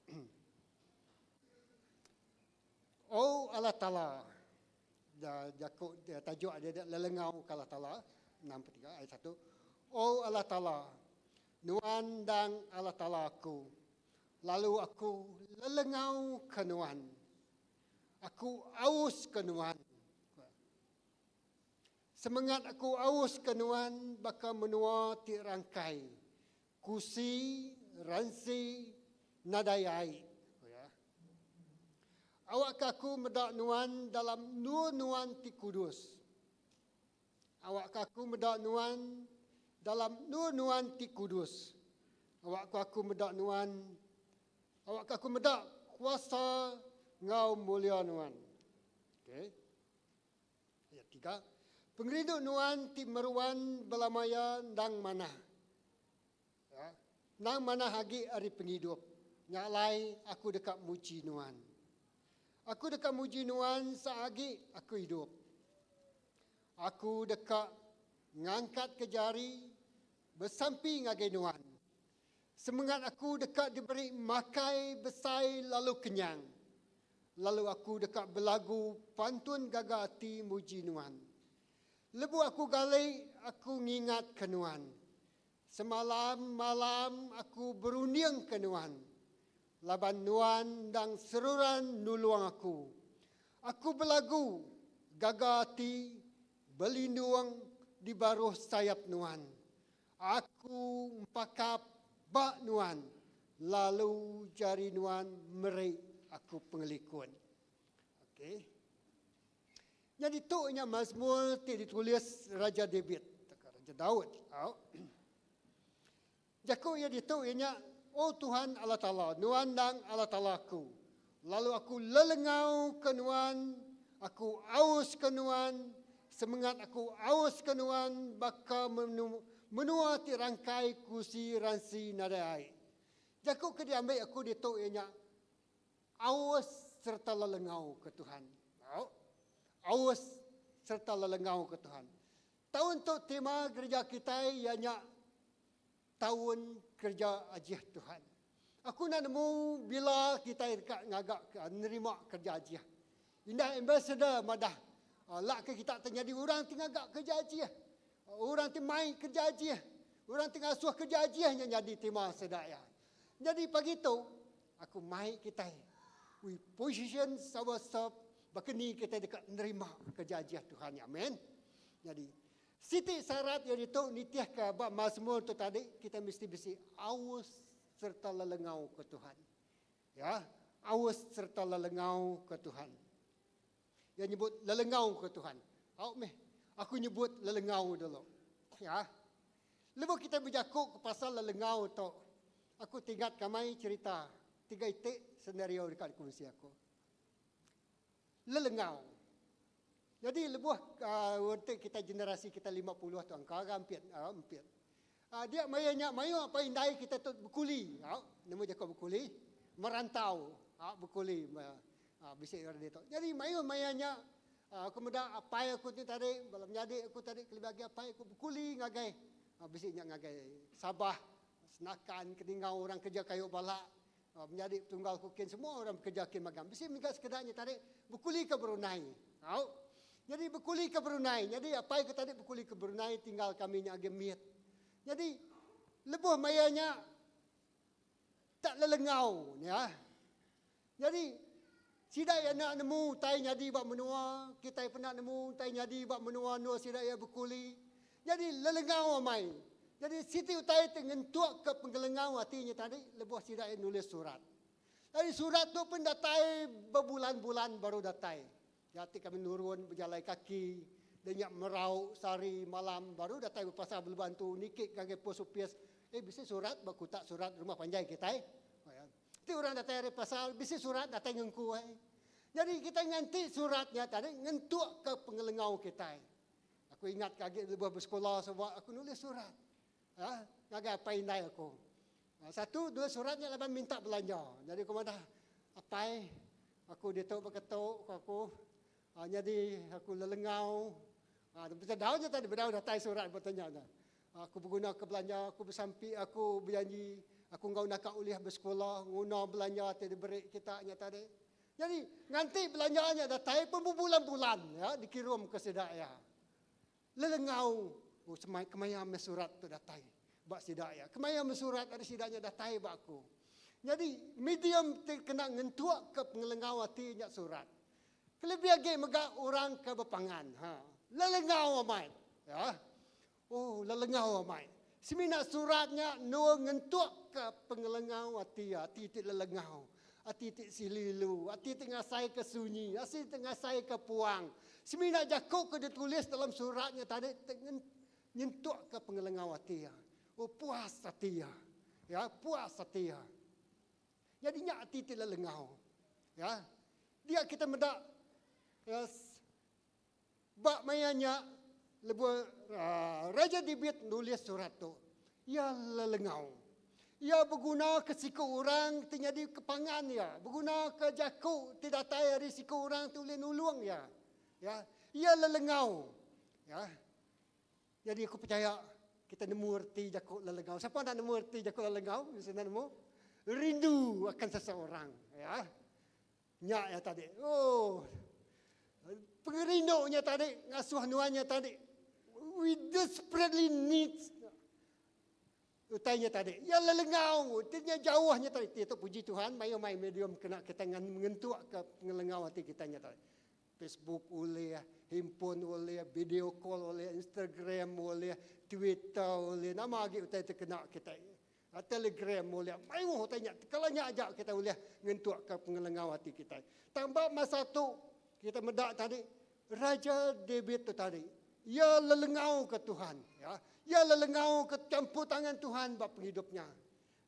O Allah Taala, jaku tajuk dia lelengau ke Allah Taala, 63 ayat 1. O Allah Taala, Nuan endang Allah Taala aku, lalu aku lelengau ke Nuan. Aku aus ke Nuan. Semengat aku aus ke Nuan baka menua ti rangkai, kusi, ransi, nadai ai, ku iya. Awakka aku meda Nuan dalam endur Nuan ti kudus. Awakka aku meda Nuan dalam endur Nuan ti kudus. Awakka aku meda Nuan, awakka aku meda kuasa enggau mulia Nuan. Okay. Ayat 3, Pengerindu nuan ti meruan belama iya endang manah. Ya, endang manah agi ari pengidup. Nya alai aku deka muji nuan. Aku deka muji nuan seagi aku idup. Aku deka ngangkatka jari besampi ngagai nuan. Semengat aku deka diberi makai besai lalu kenyang, lalu aku deka belagu pantun gaga ati muji Nuan. Lebuh aku gali, aku ngingatka Nuan. Semalam-malam aku berundingka Nuan, laban Nuan endang seruran nulung aku. Aku belagu gaga ati belindung di baruh sayap Nuan. Aku empakap ba nuan, lalu jari nuan meri aku pengelikun. Okey. Nyadi tu nya mazmur ti ditulis Raja David, tauka Raja Daud. Au. Jaku iya ditu iya nya, O Tuhan Allah Taala, Nuan endang Allah Taala aku. Lalu aku lelengau ke Nuan, aku aus ke Nuan, semengat aku aus ke Nuan baka menua ti rangkai kusi ransi nadai ai. Jaku ke diambi aku ditu iya nya aus sereta lelengau ke Tuhan. Au. Aus sereta lelengau ke Tuhan. Taun tu tema gereja kitai iya nya Taun kereja ajih Tuhan. Aku enda nemu bila kitai deka ngaga nerima kereja ajih. Indah ambassador madah lak ke kita te nyadi orang ti ngaga kereja ajih. Orang ti mai kereja ajih. Orang ti ngasuh kereja ajih nya nyadi tema sida iya. Nyadi pagi tu aku mai kitai we position ourselves baka ni kitai deka nerima kereja ajih Tuhan nya. Amen. Nyadi Siti syarat iya ditu nitihka ba Mazmur tu tadi kitai mesti bisi aus sereta lelengau ke Tuhan. Ya, aus sereta lelengau ke Tuhan. Iya nyebut lelengau ke Tuhan. Au meh, aku nyebut lelengau dulu. Ya. Lebuh kitai bejaku ke pasal lelengau tu, aku tingat kamai cerita tiga iti senario deka dikongsi aku. Lelengau. Nyadi lebuh enti kitai generasi kitai 50 tu angka ga empit empit. Dia maya nya mayuh apai indai kitai tu bekuli au nemu jaku bekuli merantau au bekuli bisi orang ditu. Nyadi mayuh maya nya aku meda apai aku ti tadi bala menyadi aku tadi kelebih agi apai aku bekuli ngagai bisi nya ngagai Sabah Senakan Keningau orang kerja kayu balak Menyadi petunggal ku kin semua orang bekerja kin magang. Bisi mega sekeda nya tadi bekuli ke Brunei. Au. Nyadi bekuli ke Brunei. Nyadi apai ku tadi bekuli ke Brunei tinggal kami nya agi mit. Nyadi lebuh maya nya tak lelengau nya. Nyadi sida iya enda nemu utai nyadi ba menua, kitai pun enda nemu utai nyadi ba menua endur sida iya bekuli. Nyadi lelengau amai. Nyadi siti utai ti ngentukka penggelengau ati nya tadi lebuh sida iya nulis surat. Nyadi surat tu pun datai bebulan-bulan baru datai. Nya ti kami nurun bejalai kaki da nya merau sehari malam baru datai ba pasar beleban tu niki ngagai pos opis eh bisi surat ba kutak surat rumah panjai kitai. Ti orang datai ari pasar bisi surat datai ngengku ai. Nyadi kitai nganti surat nya tadi ngentukka pengelengau kitai. Aku ingat ke agi lebuh besekula suba aku nulis surat ha ngagai apai indai aku. Satu nulis surat nya laban minta belanja. Nyadi aku madah apai aku ditu baka tu ku aku nyadi aku lelengau. Ha bedau nya tadi bedau datai surat ba tanya nya. Aku beguna ke belanja, aku besampi, aku bejanji, aku enggau naka ulih besekula nguna belanja ti diberi kita nya tadi. Nyadi nganti belanja nya datai pun bebulan-bulan ya dikirum ke sida iya. Lelengau oh semai kemaya meh surat tu datai ba sida iya. Kemaya meh surat ari sida nya datai ba aku. Nyadi medium ti kena ngentuk ke pengelengau ati nya surat. Kelebih agi mega orang ke bepangan. Ha. Lelengau amat. Ya. Oh, lelengau amat. Semina surat nya endur ngentuk ke pengelengau ati iya, ati ti lelengau, ati ti sililu, ati ti ngasaika sunyi, ati ti ngasaika puang. Semina jaku ke ditulis dalam surat nya tadi ti nyentuk ke pengelengau ati iya. Oh, puas ati iya. Ya, puas ati iya. Nyadi nya ati ti lelengau. Ya. Dia kita meda ya, ba maya nya lebuh uh, Raja David nulis surat tu, iya lelengau. Iya beguna ke siku orang ti nyadi kepangan iya, beguna ke jaku ti datai ari siku orang ti ulih nulung iya. Ya, iya lelengau. Ya. Jadi aku percaya kita nemu erti jaku lelengau. Siapa nak nemu erti jaku lelengau? Bisa nak nemu? Rindu akan seseorang. Ya. Nya ya tadi. Oh. Pengerindunya tadi, ngasuh nuannya tadi. We desperately need utainya tadi. Ya lelengau, tinya jauhnya tadi. Itu puji Tuhan, mayu mai medium kena kita ngentuk ke pengelengau hati kita nya tadi. Facebook ulih, himpun ulih, video call ulih, Instagram ulih, Twitter ulih, nama agi utai ti kena kitai. Telegram ulih, mayuh utai nya. Kala nya aja kitai ulih ngentukka pengelengau ati kitai. Tang ba masa tu, kita meda tadi, Raja David tu tadi, iya lelengau ke Tuhan. Ya. Iya lelengau ke campur tangan Tuhan ba pengidup nya.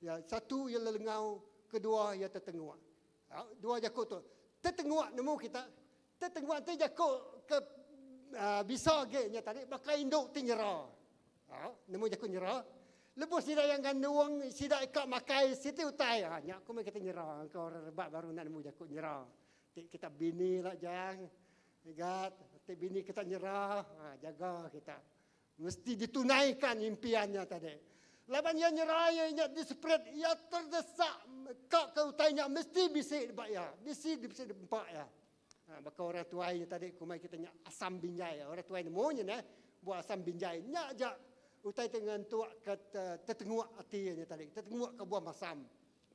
Ya, satu iya lelengau, kedua iya tetenguk. Ya, dua jaku tu. Tetenguk nemu kita. Tetenguk ti jaku ke uh, bisa agi nya tadi baka indu ti nyera. Ha, nemu jaku nyera. Lebuh sida yang gandung, sida ika makai siti utai. Ha, nya aku meh kita nyera. Engka orang rebak baru nak nemu jaku nyera. Ti kita bini lah jang. Ingat, ti bini kita nyera, ha, jaga kita. Mesti ditunaikan impiannya tadi. Laban iya nyerai iya nya desperate, iya terdesak ka ke utai nya mesti bisi ba iya, bisi bisi dempa iya. Ha, baka orang tuai nya tadi kumai kita nya asam binjai. Orang tuai nemu nya neh, buah asam binjai. Nya aja utai ti ngentuk ke tetenguk ati iya nya tadi. Tetenguk ke buah masam,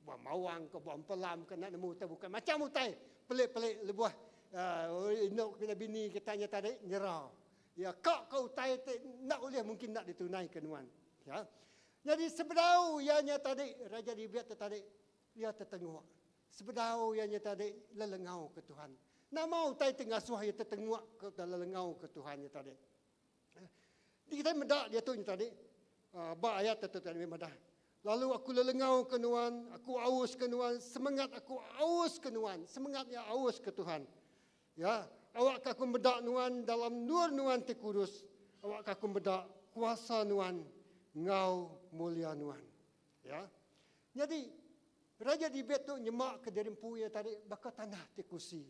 buah mawang ke buah empelam ke enda nemu utai bukai. Macam utai pelik-pelik lebuh uh, indu kena bini kita nya tadi nyera. Ya ka ke utai ti enda ulih mungkin enda ditunaika nuan. Ya. Nyadi sebedau iya nya tadi Raja David tu tadi iya tetenguk. Sebedau iya nya tadi lelengau ke Tuhan. Nama utai ti ngasuh iya tetenguk ke lelengau ke Tuhan nya tadi? Di kitai meda diatu nya tadi ba ayat tu tadi madah lalu aku lelengau ke nuan, aku aus ke nuan, semengat aku aus ke nuan, semengat iya aus ke Tuhan. Ya, awakka aku meda Nuan dalam endur Nuan ti kudus. Awakka aku meda kuasa Nuan enggau mulia Nuan. Ya. Nyadi, Raja David tu nyemaka diri empu iya tadi baka tanah ti kusi,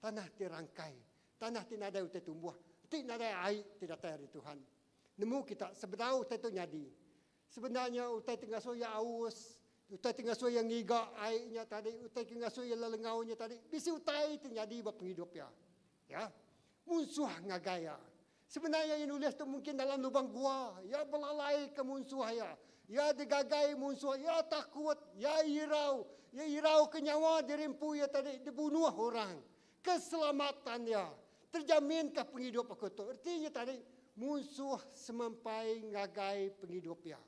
tanah ti rangkai, tanah ti nadai utai tumbuh, ti nadai ai ti datai ari Tuhan. Nemu kita sebedau utai tu nyadi, Sebenar nya utai ti ngasuh iya aus, utai ti ngasuh iya ngiga ai nya tadi, utai ti ngasuh iya lelengau nya tadi, bisi utai ti nyadi ba pengidup iya. Ya. Munsuh ngagai iya. Sebenar iya nulis tu mungkin dalam lubang gua, iya belalai ke munsuh iya. Iya digagai munsuh, iya takut, iya irau, iya irau ke nyawa diri empu iya tadi dibunuh orang. Keselamatan iya terjaminka pengidup aku tu. Reti nya tadi munsuh semampai ngagai pengidup iya.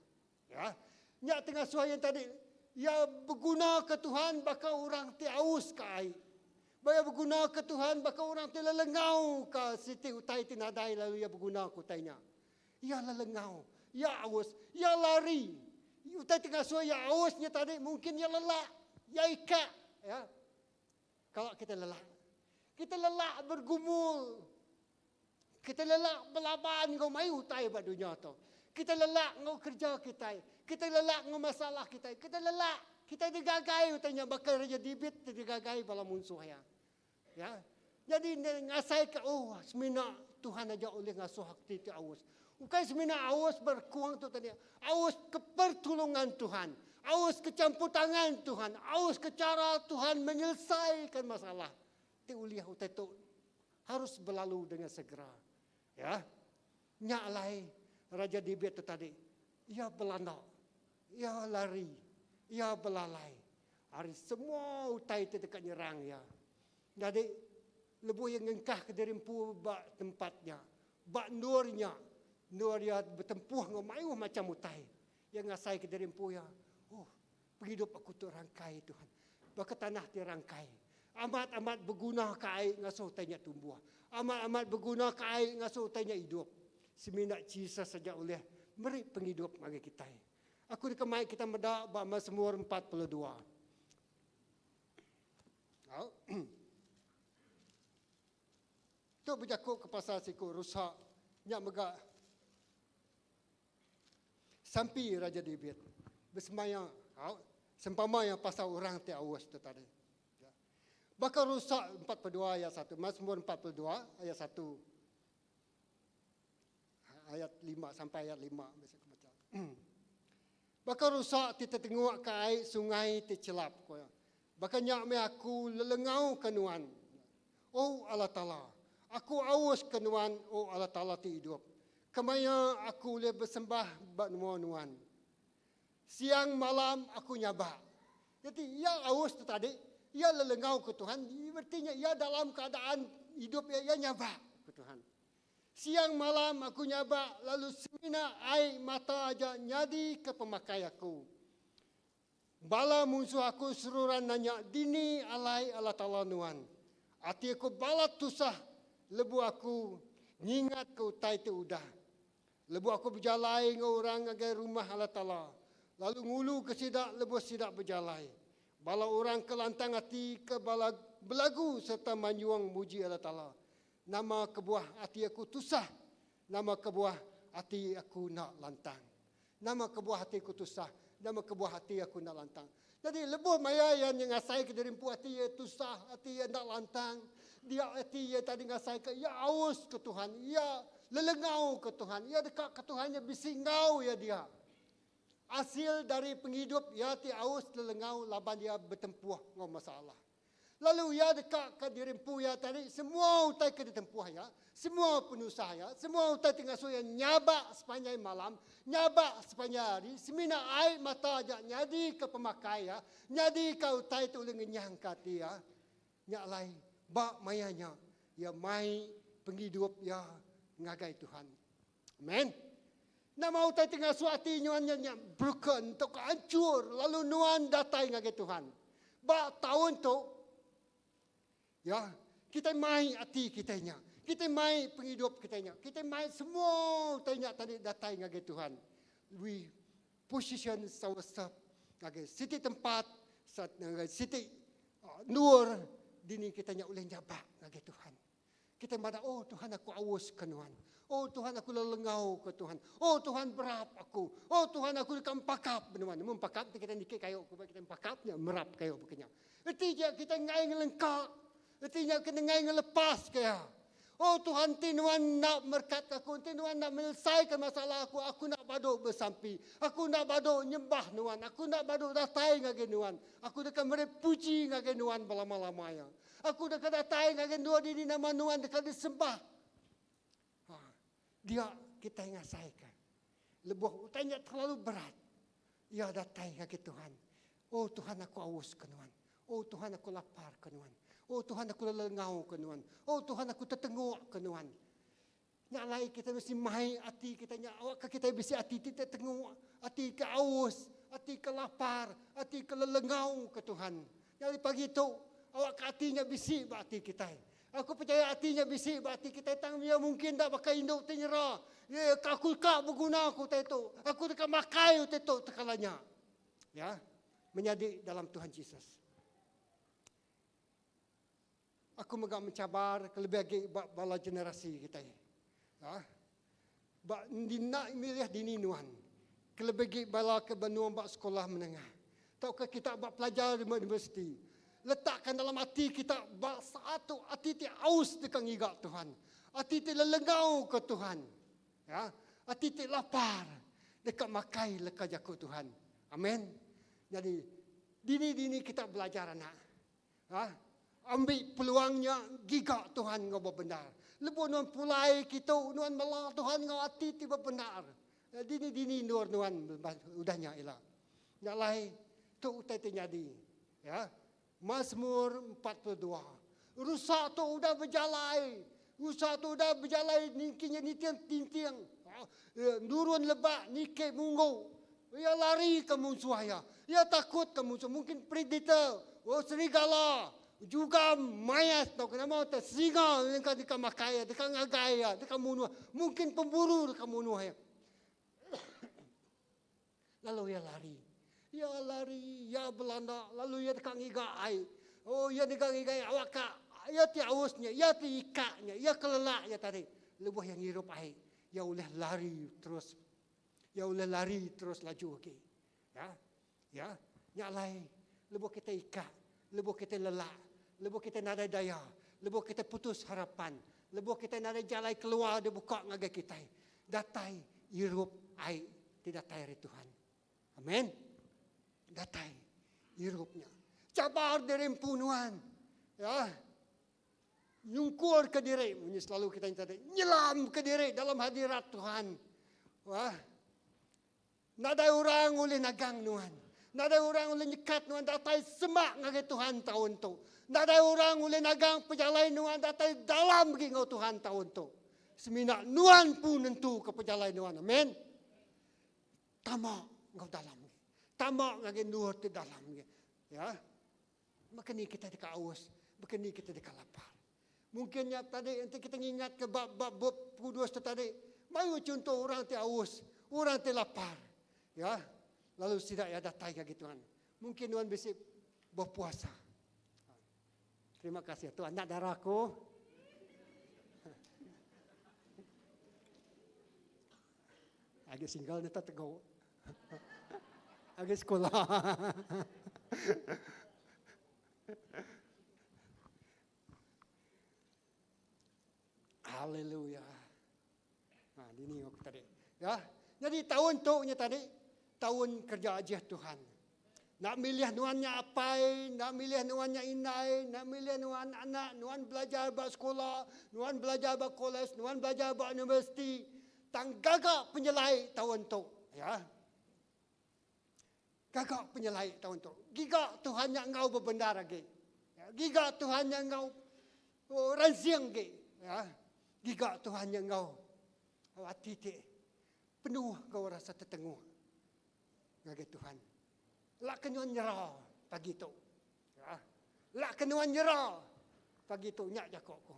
Ya. Nya ti ngasuh iya tadi iya begunaka Tuhan baka orang ti aus ka ai. Ba iya begunaka Tuhan baka orang ti lelengau ka siti utai ti nadai lalu iya begunaka utai nya. Iya lelengau, iya aus, iya lari. Utai ti ngasuh iya aus nya tadi mungkin iya lelak, iya ikak. Ya. Kala kita lelak. Kita lelak bergumul. Kita lelak belaban enggau mayuh utai ba dunya tu. Kita lelak enggau kerja kitai. Kita lelak enggau masalah kitai. Kita lelak. Kita digagai utai nya baka Raja David ti digagai bala munsuh iya. Ya. Jadi ngasaika oh semina Tuhan aja ulih ngasuh ati ti aus. Ukai semina aus berekuang tu tadi. Aus ke pertulungan Tuhan. Aus ke campur tangan Tuhan. Aus ke cara Tuhan menyelesaikan masalah. Ti ulih utai tu harus berlalu dengan segera. Ya. Nya alai Raja David tu tadi. Iya belanda. Iya lari. Iya belalai. Ari semua utai ti deka nyerang iya. Nyadi, lebuh iya ngengkahka diri empu ba tempat nya, ba endur nya, endur iya betempuh enggau mayuh macham utai, iya ngasaika diri empu iya, Oh, pengidup aku tu rangkai, Tuhan. Baka tanah ti rangkai. Amat-amat begunaka ai ngasuh utai nya tumbuh. Amat-amat begunaka ai ngasuh utai nya idup. Semina Jesus aja ulih meri pengidup ngagai kitai. Aku deka mai kita meda ba Masmur 42. Au. Tu bejaku ke pasal siku rusa nya mega sampi Raja David besemaya au sempama iya pasal orang ti aus tu tadi. Ya. Baka rusa 42 ayat 1, Mazmur 42 ayat 1 ayat 5 sampai ayat 5 bisi aku baca. Baka rusa ti tetenguk ke ai sungai ti chelap ku iya. Baka nya meh aku lelengau ke nuan. O Allah Taala, aku aus ke nuan, O Allah Taala ti idup. Kemaya aku ulih besembah ba menua nuan? Siang malam aku nyabak. Jadi iya aus tu tadi, iya lelengau ke Tuhan, reti nya iya dalam keadaan idup iya, iya nyabak ke Tuhan. Siang malam aku nyabak lalu semina ai mata aja nyadika pemakai aku. Bala munsuh aku seruran nanya, Dini alai Allah Taala nuan? Ati aku balat tusah lebuh aku ngingatka utai ti udah. Lebuh aku bejalai enggau orang ngagai rumah Allah Taala, lalu nguluka sida lebuh sida bejalai. Bala orang ke lantang ati ke bala belagu sereta manjung muji Allah Taala. Nama kebuah ati aku tusah? Nama kebuah ati aku enda lantang? Nama kebuah ati aku tusah? Nama kebuah ati aku enda lantang? Nyadi lebuh maya iya nya ngasaika diri empu ati iya tusah, ati iya enda lantang, dia ati iya tadi ngasaika iya aus ke Tuhan, iya lelengau ke Tuhan, iya deka ke Tuhan nya bisi enggau iya dia. Asil dari pengidup iya ti aus lelengau laban iya betempuh enggau masalah. Lalu iya deka ke diri empu iya tadi semua utai ke ditempuh iya, semua penusah iya, semua utai ti ngasuh iya nyabak sepanjai malam, nyabak sepanjai hari, semina ai mata aja nyadika pemakai iya, nyadika utai ti ulih ngenyangka ati iya. Nya alai ba maya nya iya mai pengidup iya ngagai Tuhan. Amen. Nama utai ti ngasuh ati nuan nya nya broken tauka anchur lalu nuan datai ngagai Tuhan. Ba taun tu ya, kitai mai ati kitai nya. Kitai mai pengidup kitai nya. Kitai mai semua utai nya tadi datai ngagai Tuhan. We position ourselves ngagai siti tempat, ngagai siti uh, endur dini kita nya ulih nyabak ngagai Tuhan. Kitai madah, Oh Tuhan aku aus ke Nuan. Oh Tuhan aku lelengau ke Tuhan. Oh Tuhan berap aku. Oh Tuhan aku deka empakap Nuan. Nemu empakap ti kitai niki kayu ku kitai empakap nya merap kayu baka nya. Reti nya kitai enggai ngelengka. Reti nya kitai enggai ngelepas ke iya. Oh Tuhan ti Nuan enda merekat ke aku, enti Nuan enda menyelesaikan masalah aku, aku enda badu besampi. Aku enda badu nyembah Nuan. Aku enda badu datai ngagai Nuan. Aku deka meri puji ngagai Nuan belama-lama iya. Aku deka datai ngagai endur dini nama Nuan deka disembah. Ha, dia kitai ngasaika. Lebuh utai nya terlalu berat, iya datai ngagai Tuhan. Oh Tuhan aku aus ke Nuan. Oh Tuhan aku lapar ke Nuan. Oh Tuhan aku lelengau ke Nuan. Oh Tuhan aku tetenguk ke Nuan. Nya alai kitai mesti mai ati kitai nya awakka kitai bisi ati ti tetenguk, ati ke aus, ati ke lapar, ati ke lelengau ke Tuhan. Nyadi pagi tu, awakka ati nya bisi ba ati kitai. Aku pechaya ati nya bisi ba ati kitai tang iya mungkin enda baka indu ti nyera. Iya ka aku ka beguna ku utai tu. Aku deka makai utai tu tekala nya. Ya, menyadi dalam Tuhan Jesus. Aku mega mencabar kelebih agi ba bala generasi kitai. Ha? Ba enda milih dini nuan. Kelebih agi bala ke benung ba sekolah menengah tauka kita ba pelajar di universiti. Letakkan dalam ati kita ba saat tu ati ti aus deka ngiga Tuhan. Ati ti lelengau ke Tuhan. Ya. Ati ti lapar deka makai leka jaku Tuhan. Amen. Nyadi dini-dini kita belajar anak. Ha? Ambi peluang nya giga Tuhan enggau bebendar. Lebuh nuan pulai kitu, nuan mela Tuhan enggau ati ti bebendar. Dini-dini endur nuan udah nya ila. Nya alai tu utai ti nyadi. Ya. Mazmur 42. Rusa tu udah bejalai. Rusa tu udah bejalai ningki nya niting tinting. Nurun lebak niki munggu. Iya lari ke munsuh iya. Iya takut ke munsuh. Mungkin predator, oh serigala, juga mayas tauka nama utai singa deka deka makai iya, deka ngagai iya, deka munuh. Mungkin pemburu deka munuh iya. Lalu iya lari. Iya lari, iya belanda, lalu iya deka ngiga ai. Oh, iya deka ngiga ai awakka iya ti aus nya, iya ti ikak nya, iya ke lelak nya tadi. Lebuh iya ngirup ai, iya ulih lari terus. Iya ulih lari terus laju agi. Ya. Ya. Nya alai lebuh kita ikak, lebuh kita lelak, lebuh kita nadai daya, lebuh kita putus harapan, lebuh kita nadai jalai keluar dibuka ngagai kitai, Datai irup ai ti datai ari Tuhan. Amen. Datai irup nya. Cabar diri empu nuan. Ya. Nyungkur ke diri munyi selalu kita tadi. Nyelam ke diri dalam hadirat Tuhan. Wah. Nadai orang ulih nagang nuan. Nadai orang ulih nyekat nuan datai semak ngagai Tuhan taun tu. Nadai orang ulih nagang pejalai nuan datai dalam agi enggau Tuhan taun tu. Semina nuan empu nentuka pejalai nuan. Amen. Tama enggau dalam agi. Tama ngagai endur ti dalam agi. Ya. Baka ni kita deka aus, baka ni kita deka lapar. Mungkin nya tadi enti kita ngingatka ba ba bup kudus tu tadi, mayuh chunto orang ti aus, orang ti lapar. Ya. Lalu sida iya datai ngagai Tuhan. Mungkin nuan bisi berpuasa. Terima kasih tu anak dara aku. Agi single ni tak teguh. Agi sekolah. Haleluya. Ha, dini aku tadi. Ya. Jadi tahun tu nya tadi tahun kerja ajih Tuhan. Nak milih nuan nya apai, nak milih nuan nya indai, nak milih nuan anak, nuan belajar ba sekolah, nuan belajar ba kolej, nuan belajar ba universiti. Tang gaga penyelai tahun tu. Ya. Gaga penyelai taun tu. Giga Tuhan nya enggau bebendar agi. Ya, giga Tuhan nya enggau oh, ransing agi. Ya. Giga Tuhan nya enggau oh, ati ti penuh enggau rasa tetenguh ngagai Tuhan. Lak ke nuan nyera pagi tu. Ya. Lak ke nuan nyera pagi tu nya jako ku.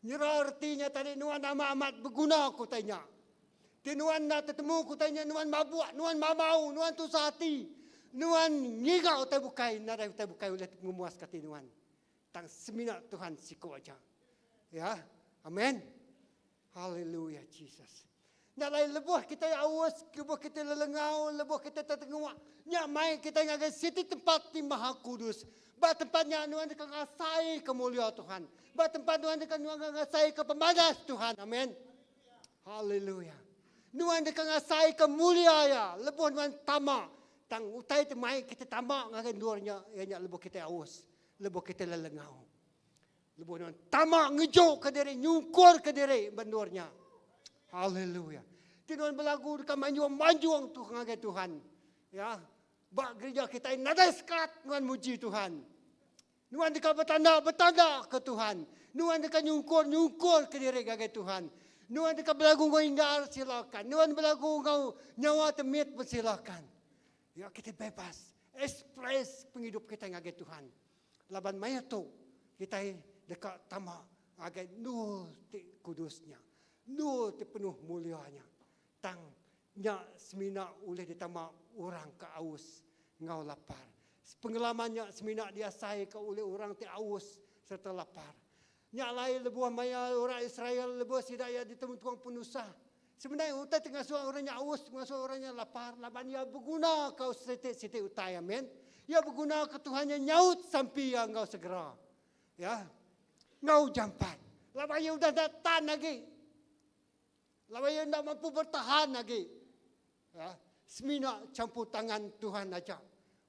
Nyera reti nya tadi nuan amat amat beguna ku utai nya. Ti nuan enda tetemu ku utai nya nuan mabuk, nuan mamau, nuan tusah ati, nuan ngiga utai bukai nadai utai bukai ulih ngemuaska ati nuan. Tang semina Tuhan siku aja. Ya. Amen. Haleluya Jesus. Nya alai lebuh kitai aus, lebuh kitai lelengau, lebuh kitai tetenguk, nya mai kitai ngagai siti tempat ti maha kudus. Ba tempat nya nuan deka ngasaika mulia Tuhan. Ba tempat nuan deka nuan ngasaika pemadas Tuhan. Amen. Haleluya. Nuan deka ngasaika mulia iya lebuh nuan tama. Tang utai ti mai kitai tama ngagai endur nya iya nya lebuh kitai aus, lebuh kitai lelengau. Lebuh nuan tama ngejuk ke diri, nyungkur ke diri ba endur nya. Haleluya. Ti nuan belagu deka manjung-manjung tu ngagai Tuhan. Ya. Ba gereja kitai nadai sekat nuan muji Tuhan. Nuan deka betanda betanda ke Tuhan. Nuan deka nyungkur nyungkur ke diri ngagai Tuhan. Nuan deka belagu enggau inggar silakan. Nuan belagu enggau nyawa te mit pun silakan. Ya kita bebas express pengidup kita ngagai Tuhan. Laban maya tu kitai deka tama ngagai endur ti kudus nya, endur ti penuh mulia nya. Tang nya semina ulih ditama orang ke aus enggau lapar. Pengalaman nya semina diasaika ulih orang ti aus sereta lapar. Nya alai lebuh maya orang Israel lebuh sida iya ditemu tukang penusah, sebenarnya utai ti ngasuh orang nya aus, ngasuh orang nya lapar laban iya begunaka siti-siti utai. Amin. Iya begunaka Tuhan nya nyaut sampi iya enggau segera. Ya. Enggau jampat. Laban iya udah enda tan agi. Laban iya enda mampu bertahan agi. Ya, semina campur tangan Tuhan aja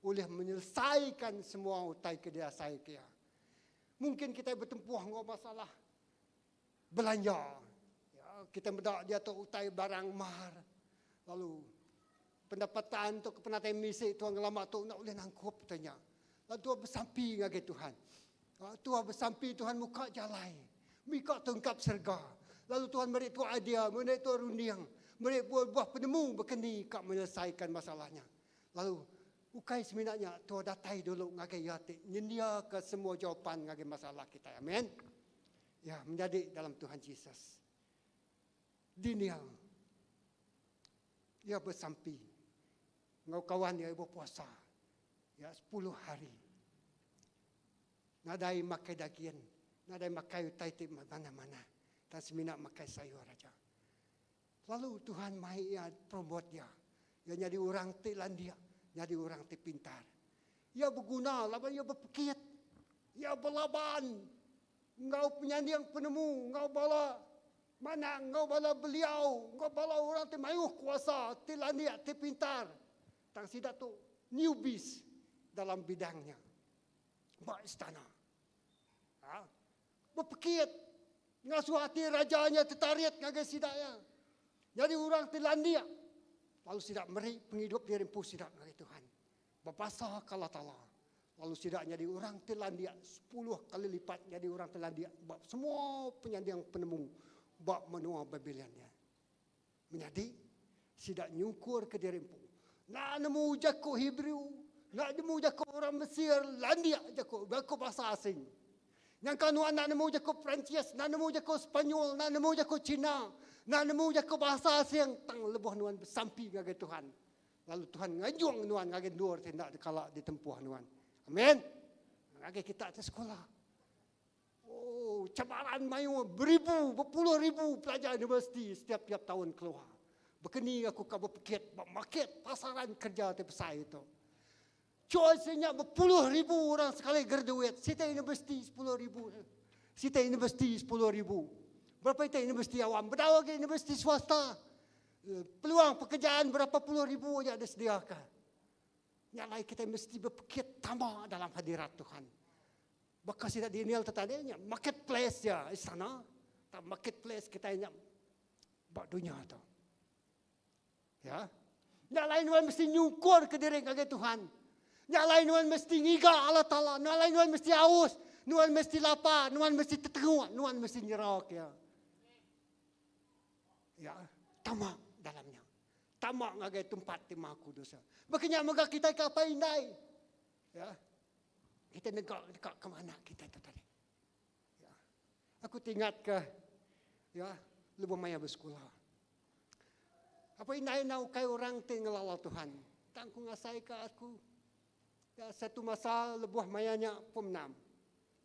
ulih menyelesaikan semua utai ke diasaika iya. Mungkin kitai betempuh enggau masalah belanja. Ya, kita meda diatu utai barang mar. Lalu pendapatan tu ke penatai misi tu ngelama tu enda ulih nangkup utai nya. Lalu tua besampi ngagai Tuhan. Tua besampi Tuhan muka jalai. Mika tungkap serega. Lalu Tuhan meri tua idea, meri tua runding, meri buah penemu bekeni ka menyelesaikan masalah nya. Lalu ukai semina nya, tua datai dulu ngagai Iya ti nyendiaka semua jawapan ngagai masalah kitai. Amen. Ya, menyadi dalam Tuhan Jesus. Daniel iya besampi enggau kawan iya bepuasa ya 10 hari. Nadai makai dagin, nadai makai utai ti manah-manah, tang semina makai sayur aja. Lalu Tuhan mai iya promote iya. Iya nyadi orang ti landik, nyadi orang ti pintar. Iya beguna laban iya bepekit. Iya belaban enggau penyanding penemu, enggau bala manang, enggau bala beliau, enggau bala orang ti mayuh kuasa, ti landik, ti pintar. Tang sida tu newbies dalam bidang nya. Ba istana. Ha? Bepekit ngasuh ati raja nya tetarit ngagai sida iya. Nyadi orang ti landik lalu sida meri pengidup diri empu sida ngagai Tuhan. Bebasa ke Allah Taala. Lalu sida nyadi orang ti landik sepuluh kali lipat nyadi orang ti landik ba semua penyanding penemu ba menua Babilon nya. Menyadi, sida nyukur ke diri empu. Enda nemu jaku Hebrew, enda nemu jaku orang Mesir, landik jaku, jaku bahasa asing. Nyangka nuan enda nemu jaku Perancis, enda nemu jaku Sepanyol, enda nemu jaku Cina, enda nemu jaku bahasa asing, tang lebuh nuan besampi ngagai Tuhan, lalu Tuhan ngajung nuan ngagai endur ti enda kala ditempuh nuan. Amen. Ngagai kita ti sekula. Oh, cabaran mayuh beribu, bepuluh ribu pelajar universiti setiap-tiap tahun keluar. Bekeni aku ka bepekit ba market pasaran kerja ti besai tu. Choice nya bepuluh ribu orang sekali graduate. Siti universiti 10,000. Siti universiti 10,000. Berapa itu universiti awam? Bedau lagi universiti swasta. Peluang pekerjaan berapa puluh ribu aja disediakan. Nya alai kita mesti bepekit tama dalam hadirat Tuhan. Baka sida Daniel tu tadi nya market place iya istana tang market place kitai nya ba dunya tu. Ya. Nya alai nuan mesti nyukur ke diri ngagai Tuhan. Nya alai nuan mesti ngiga Allah Taala. Nya alai nuan mesti aus, nuan mesti lapar, nuan mesti tetenguk, nuan mesti nyerok ya. Ya, tama dalamnya. Tama ngagai tempat ti Maha Kudus. Baka nya mega kitai ke apai indai. Ya. Kita nega deka ke mana kita tu tadi. Ya. Aku tingat ke ya lebuh maya besekula. Apa indai na ukai orang ti ngelala Tuhan. Tang ku ngasai ke aku ya, satu masa lebuh maya nya pom enam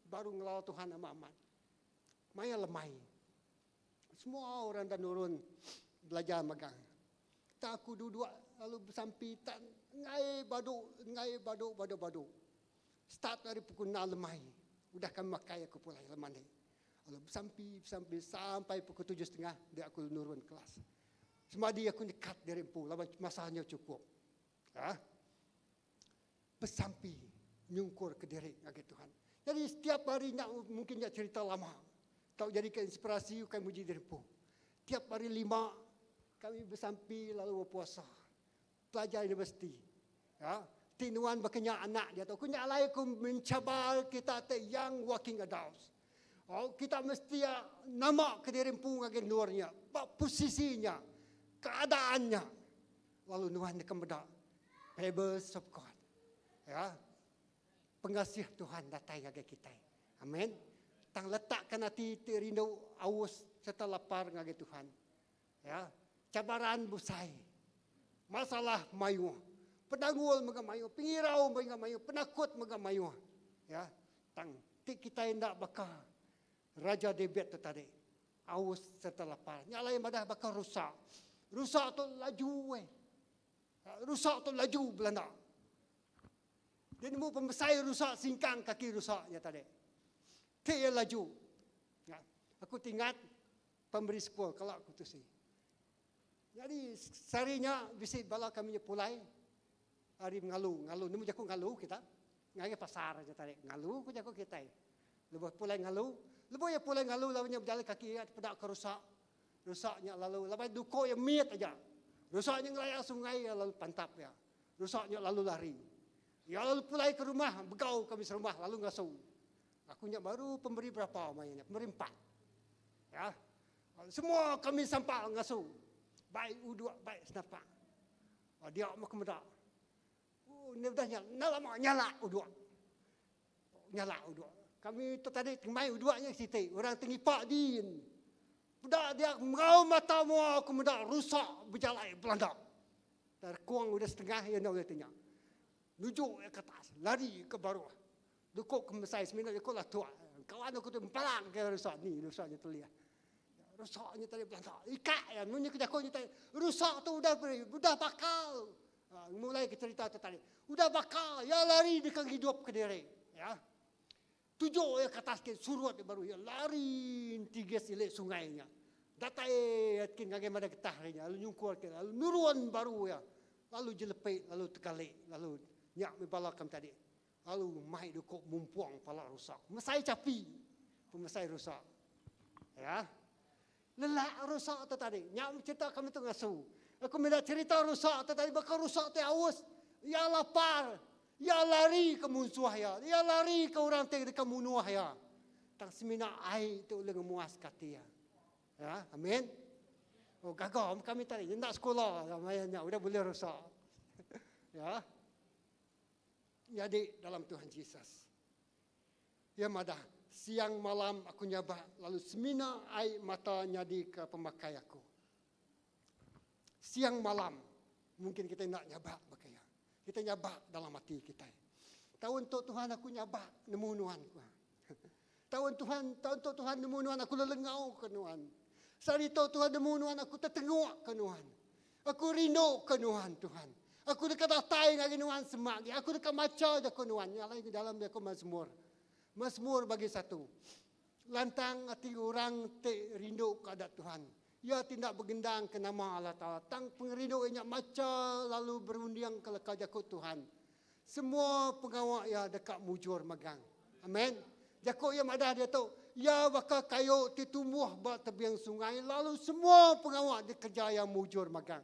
baru ngelala Tuhan amat-amat. Maya lemai. Semua orang dah nurun belajar magang. Tak aku duduk lalu besampi tak ngai badu ngai badu badu badu. Start dari pukul 6 lemai. Udah kami makai aku pulai lemai ni. Lalu besampi besampi sampai pukul 7.30 dia aku nurun kelas. Semadi aku nyekat diri empu laban masanya cukup. Ha? Besampi nyungkur ke diri ngagai Tuhan. Jadi setiap hari nya mungkin nya cerita lama. Tau jadi ke inspirasi ukai muji diri empu. Tiap hari lima kami besampi lalu berpuasa. Pelajar universiti. Ya, ti nuan baka nya anak dia tu. Ku nya alai aku mencabar kita te young working adults. Oh, kita mesti ya, nama ke diri empu ngagai endur nya, ba posisi nya, keadaan nya. Lalu nuan deka meda favors of God. Ya. Pengasih Tuhan datai ngagai kitai. Amen. Tang letakkan ati ti rindu, aus serta lapar ngagai Tuhan. Ya. Cabaran besai. Masalah mayuh. Penanggul mega mayuh, pengirau mega mayuh, penakut mega mayuh. Ya. Tang ti kitai enda baka Raja David tu tadi. Aus serta lapar. Nya alai madah baka rusa. Rusa tu laju eh. Rusa tu laju belanda. Dia nemu pemesai rusa singkang kaki rusa nya tadi. Ti iya laju. Ya. Aku tingat pemberi sekul kalau aku tu si. Nyadi sehari nya bisi bala kami nya pulai ari ngalu, ngalu nemu jaku ngalu kita ngagai pasar aja tadi ngalu ku jaku kitai. Lebuh pulai ngalu, lebuh iya pulai ngalu lalu nya bejalai kaki iya tepeda ke rusa. Rusa nya lalu laban duko iya mit aja. Rusa nya ngelayang sungai iya lalu pantap iya. Rusa nya lalu lari. Iya lalu pulai ke rumah begau kami serumah lalu ngasu. Aku nya baru pemberi berapa maya nya, pemberi empat. Ya. Semua kami sampal ngasu. Baik uduk, baik senapak. Oh, dia mah meda. Oh, ni udah nya, enda lama nyala uduk. Nyala uduk. Kami tu tadi mai uduk nya siti, orang ti ngipak din. Peda dia merau mata mua aku meda rusak bejalai belanda. Terkuang udah setengah iya enda ulih tanya. Nujuk iya ke atas, lari ke baruh. Duku ke mesai semina jaku lah tuak. Kawan aku tu empalang ke rusak ni rusak nya telih. Rusak nya tadi belanda. Ikak ya munyi ke jaku nya tadi. Rusak tu udah beri, udah bakal. Ha, mulai ke cerita tu tadi. Udah bakal ya lari deka ngidup ke diri. Ya. Tujuk ya ke atas ke surut dia baru ya lari tigis ilik sungai nya. Datai kin ngagai madah getah nya lalu nyungkur ke lalu nurun baru ya. Lalu jelepik lalu tekalik lalu nya meh bala kami tadi. Lalu mai duku mumpung pala rusak. Mesai chapi pemesai rusak. Ya. Lelak rusak tu tadi. Nya cerita kami tu ngasu. Aku minta cerita rusak tu tadi baka rusak ti aus. Iya lapar. Iya lari ke munsuh iya. Iya lari ke orang ti deka munuh iya. Tang semina ai ti ulih ngemuaska ati iya. Ya, amin. Oh, gaga kami tadi. Enda sekolah maya nya udah bulih rusak. ya. Nyadi dalam Tuhan Jesus. Iya madah, Siang malam aku nyabak lalu semina ai mata nyadika pemakai aku. Siang malam mungkin kitai enda nyabak baka iya. Kitai nyabak dalam ati kitai. Taun tu Tuhan aku nyabak nemu nuan ku. Taun Tuhan, taun tu Tuhan nemu nuan aku lelengau ke nuan. Sehari tu Tuhan nemu nuan aku tetenguk ke nuan. Aku rindu ke nuan Tuhan. Aku deka datai ngagai nuan semak agi. Aku deka macha jaku nuan. Nya alai dalam jaku Mazmur. Mazmur bagi satu. Lantang ati orang ti rindu ke adat Tuhan. Iya ti enda begendang ke nama Allah Taala. Tang pengerindu iya nya macha lalu berunding ke leka jaku Tuhan. Semua pengawa iya deka mujur magang. Amen. Jaku iya madah diatu, iya baka kayu ti tumbuh ba tebing sungai lalu semua pengawa dikereja iya mujur magang.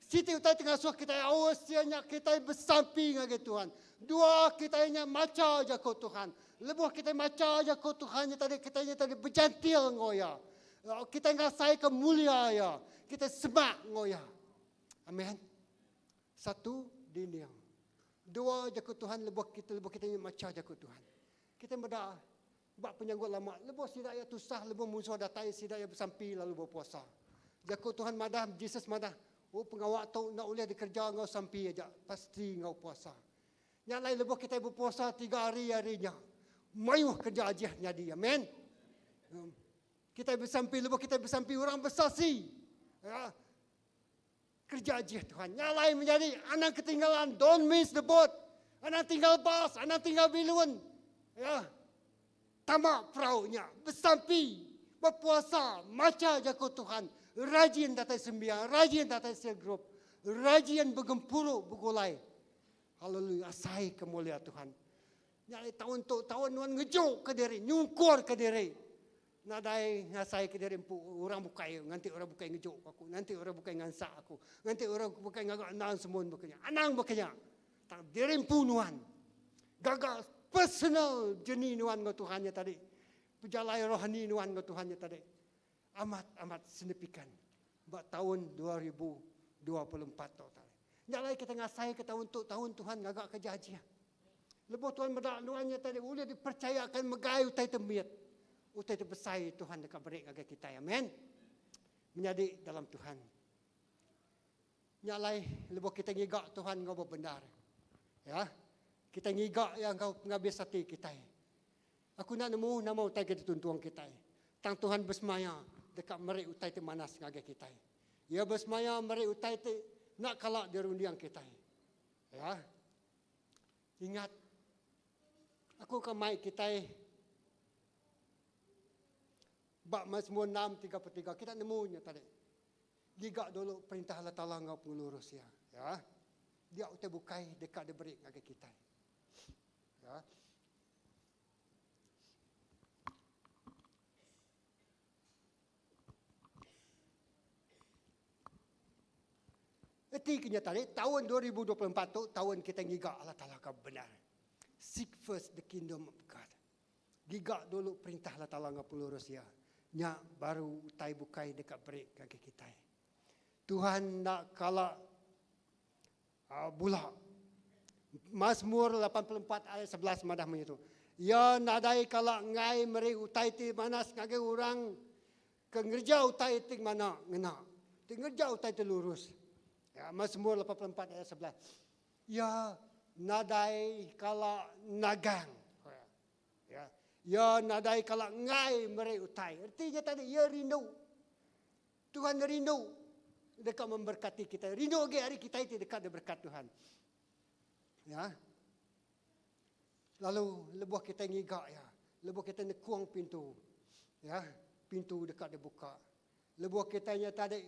Siti utai ti ngasuh kitai aus iya nya kitai besampi ngagai Tuhan. Dua, kitai nya macha jaku Tuhan. Lebuh kitai macha jaku Tuhan nya tadi, kitai nya tadi bejantil enggau iya. Kitai ngasaika mulia iya. Kitai semak enggau iya. Amen. Satu, dinding. Dua, jaku Tuhan lebuh kita lebuh kita macha jaku Tuhan. Kita meda ba penyanggut lama lebuh sida iya tusah lebuh munsuh datai sida iya besampi lalu bepuasa. Jaku Tuhan madah Jesus madah, oh pengawa tu enda ulih dikereja enggau sampi aja, pasti enggau puasa. Nya alai lebuh kitai bepuasa tiga hari hari nya, mayuh kereja ajih nyadi. Amen. Kitai besampi lebuh kitai besampi orang besaksi. Ya, Kerja ajih Tuhan. Nya alai menyadi anang ketinggalan. Don't miss the boat. Anang tinggal bas, anang tinggal bilun. Ya. Tama perau nya, besampi, bepuasa, macha jaku Tuhan, rajin datai sembiang, rajin datai cell group, rajin begempuru begulai. Haleluya, asai ke mulia Tuhan. Nya alai taun tu taun nuan ngejuk ke diri, nyungkur ke diri. Nadai ngasai ke diri empu orang bukai nganti orang bukai ngejuk ke aku, nganti orang bukai ngansak aku, nganti orang bukai ngaga endang semun baka nya. Anang baka nya. Tang diri empu nuan. Gaga personal journey nuan enggau Tuhan nya tadi. Pejalai rohani nuan enggau Tuhan nya tadi. Amat amat signifikan ba taun 2024 tu tadi. Nya alai kita ngasai ke taun tu taun Tuhan ngaga ke jajih. Lebuh Tuhan meda nuan nya tadi ulih dipercayakan megai utai ti mit, utai ti besai Tuhan deka beri ngagai kitai. Amen. Menyadi dalam Tuhan. Nya alai lebuh kita ngiga Tuhan enggau bebendar. Ya. Kita ngiga iya enggau pengabis ati kitai. Aku enda nemu nama utai ke dituntung kitai. Tang Tuhan besemaya deka meri utai ti manas ngagai kitai. Iya besemaya meri utai ti enda kala dirunding kitai. Ya. Ingat, aku ke mai kitai ba Mazmur 6:33. Kita nemu nya tadi. Giga dulu perintah Allah Taala enggau pengelurus Iya. Ya. Dia utai bukai deka diberi ngagai kitai. Ya. Eti ke nya tadi, taun 2024 tu taun kitai ngiga Allah Taala ke bendar. Seek first the kingdom of God. Giga dulu perintah Allah Taala enggau pengelurus Iya. Nya baru utai bukai deka beri ngagai kitai. Tuhan enda kala uh, bula. Mazmur 84 ayat 11 madah munyi tu. Iya nadai kala enggai meri utai ti manas ngagai orang Ke ngereja utai ti ngena ngena, ti ngereja utai ti lurus. Ya, Mazmur 84 ayat 11. Iya nadai kala nagang. Ya, iya nadai kala enggai meri utai. Erti nya tadi iya rindu. Tuhan rindu deka memberkati kita. Rindu agi ari kitai ti deka diberkat Tuhan. Ya. Lalu lebuh kitai ngiga iya, lebuh kitai nekung pintu, ya, pintu deka dibuka. Lebuh kitai nya tadi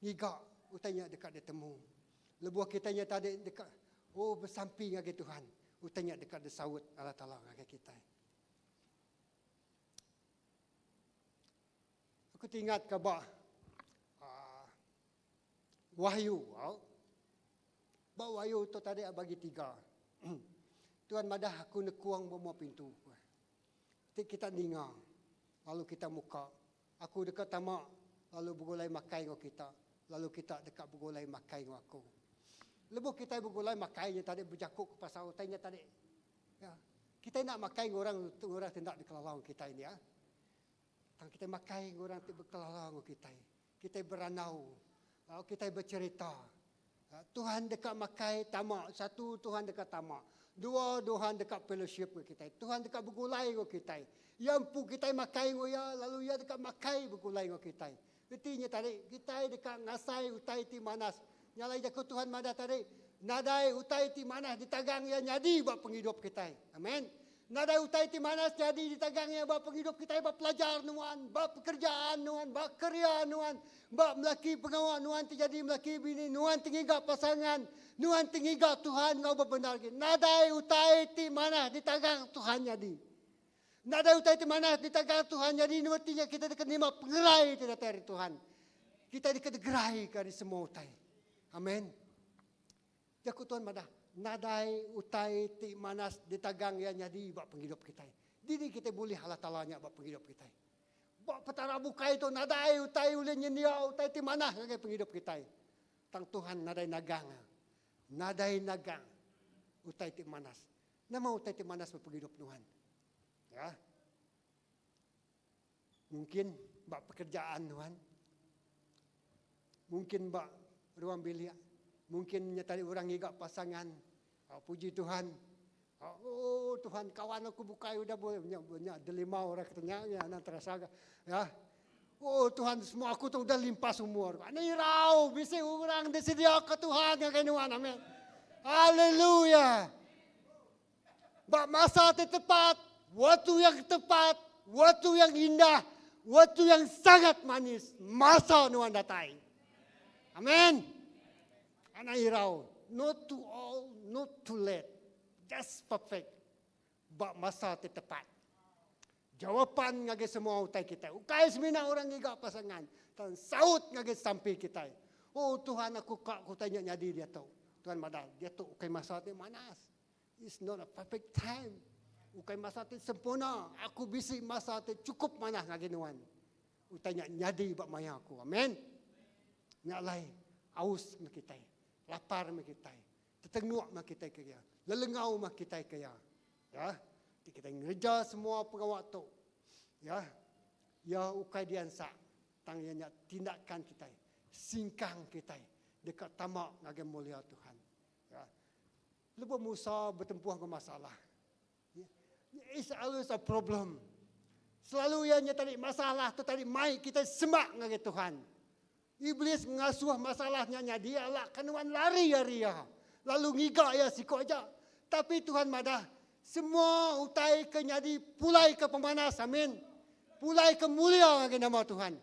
ngiga, utai nya deka ditemu. Lebuh kitai nya tadi deka oh besampi ngagai Tuhan, utai nya deka disaut Allah Taala ngagai kitai. Aku tingat ke ba uh, Wahyu. Au. Ba Wahyu tu tadi bagi tiga. Tuhan madah aku nekuang ba mua pintu. Ti kita ninga lalu kita muka, aku deka tama lalu begulai makai enggau kita, lalu kita deka begulai makai enggau aku. Lebuh kitai begulai makai nya tadi bejaku ke pasal utai nya tadi. Ya. Kitai enda makai enggau orang orang ti enda dikelala enggau kitai nya. Tang kitai makai enggau orang ti bekelala enggau kitai. Kitai berandau, lalu kitai becherita. Tuhan deka makai tama. Satu, Tuhan deka tama. Dua, Tuhan deka fellowship enggau kitai. Tuhan deka begulai enggau kitai. Iya empu kitai makai enggau Iya, lalu Iya deka makai begulai enggau kitai. Reti nya tadi, kitai deka ngasai utai ti manas. Nya alai jaku Tuhan madah tadi, nadai utai ti manah ditagang Iya nyadi ba pengidup kitai. Amen. Nadai utai ti manas nyadi ditagang iya ba pengidup kitai ba pelajar nuan, ba pekerjaan nuan, ba kerja nuan, ba melaki pengawa nuan ti jadi melaki bini nuan ti ngiga pasangan, nuan ti ngiga Tuhan enggau bebendar agi. Nadai utai ti manah ditagang Tuhan nyadi. Nadai utai ti manah ditagang Tuhan nyadi enda reti nya kitai deka nerima pengerai ti datai ari Tuhan. Kitai deka digeraika ari semua utai. Amen. Jaku Tuhan madah, nadai utai ti manas ditagang Iya nyadi ba pengidup kitai. Dini kitai bulih Allah Taala nya ba pengidup kitai. Ba petara bukai tu nadai utai ulih nyendia utai ti manah ngagai pengidup kitai. Tang Tuhan nadai nagang. Nadai nagang utai ti manas. Nama utai ti manas ba pengidup nuan? Ya. Mungkin ba pekerjaan nuan. Mungkin ba ruang bilik. Mungkin nya tadi orang ngiga pasangan. Oh, puji Tuhan. Oh, Tuhan kawan aku bukai udah boleh nya nya delima orang katanya nya nan terasa ya. Oh Tuhan semua aku tu udah limpas umur. Ani irau bisi orang disedia ke Tuhan ngagai nuan amin. Haleluya. Ba masa ti tepat, waktu yang tepat, waktu yang indah, waktu yang sangat manis, masa nuan datai. Amen. Anang irau, not too old, not too late. Just perfect. Ba masa ti tepat. Jawapan ngagai semua utai kitai. Ukai semina orang ngiga pasangan, tang saut ngagai sampi kitai. Oh Tuhan aku ka ku utai nya nyadi diatu. Tuhan madah, diatu ukai masa ti manas. It's not a perfect time. Ukai masa ti sempurna. Aku bisi masa ti chukup manah ngagai nuan. Utai nya nyadi ba maya aku. Amen. Nya alai aus meh kitai. Lapar meh kitai. Tetenguk meh kitai ke iya. Lelengau meh kitai ke iya. Ya. Ti kitai ngereja semua pengawa tu. Ya. Ya ukai diansak. Tang iya nya tindakan kitai. Singkang kitai deka tama ngagai mulia Tuhan. Ya. Lebuh Musa betempuh enggau masalah. It's always a problem. Selalu iya nya tadi masalah tu tadi mai kita semak ngagai Tuhan. Iblis ngasuh masalah nya nyadi ala ke nuan lari ari iya. Lalu ngiga iya siku aja. Tapi Tuhan madah semua utai ke nyadi pulai ke pemanas. Amin. Pulai ke mulia ngagai nama Tuhan.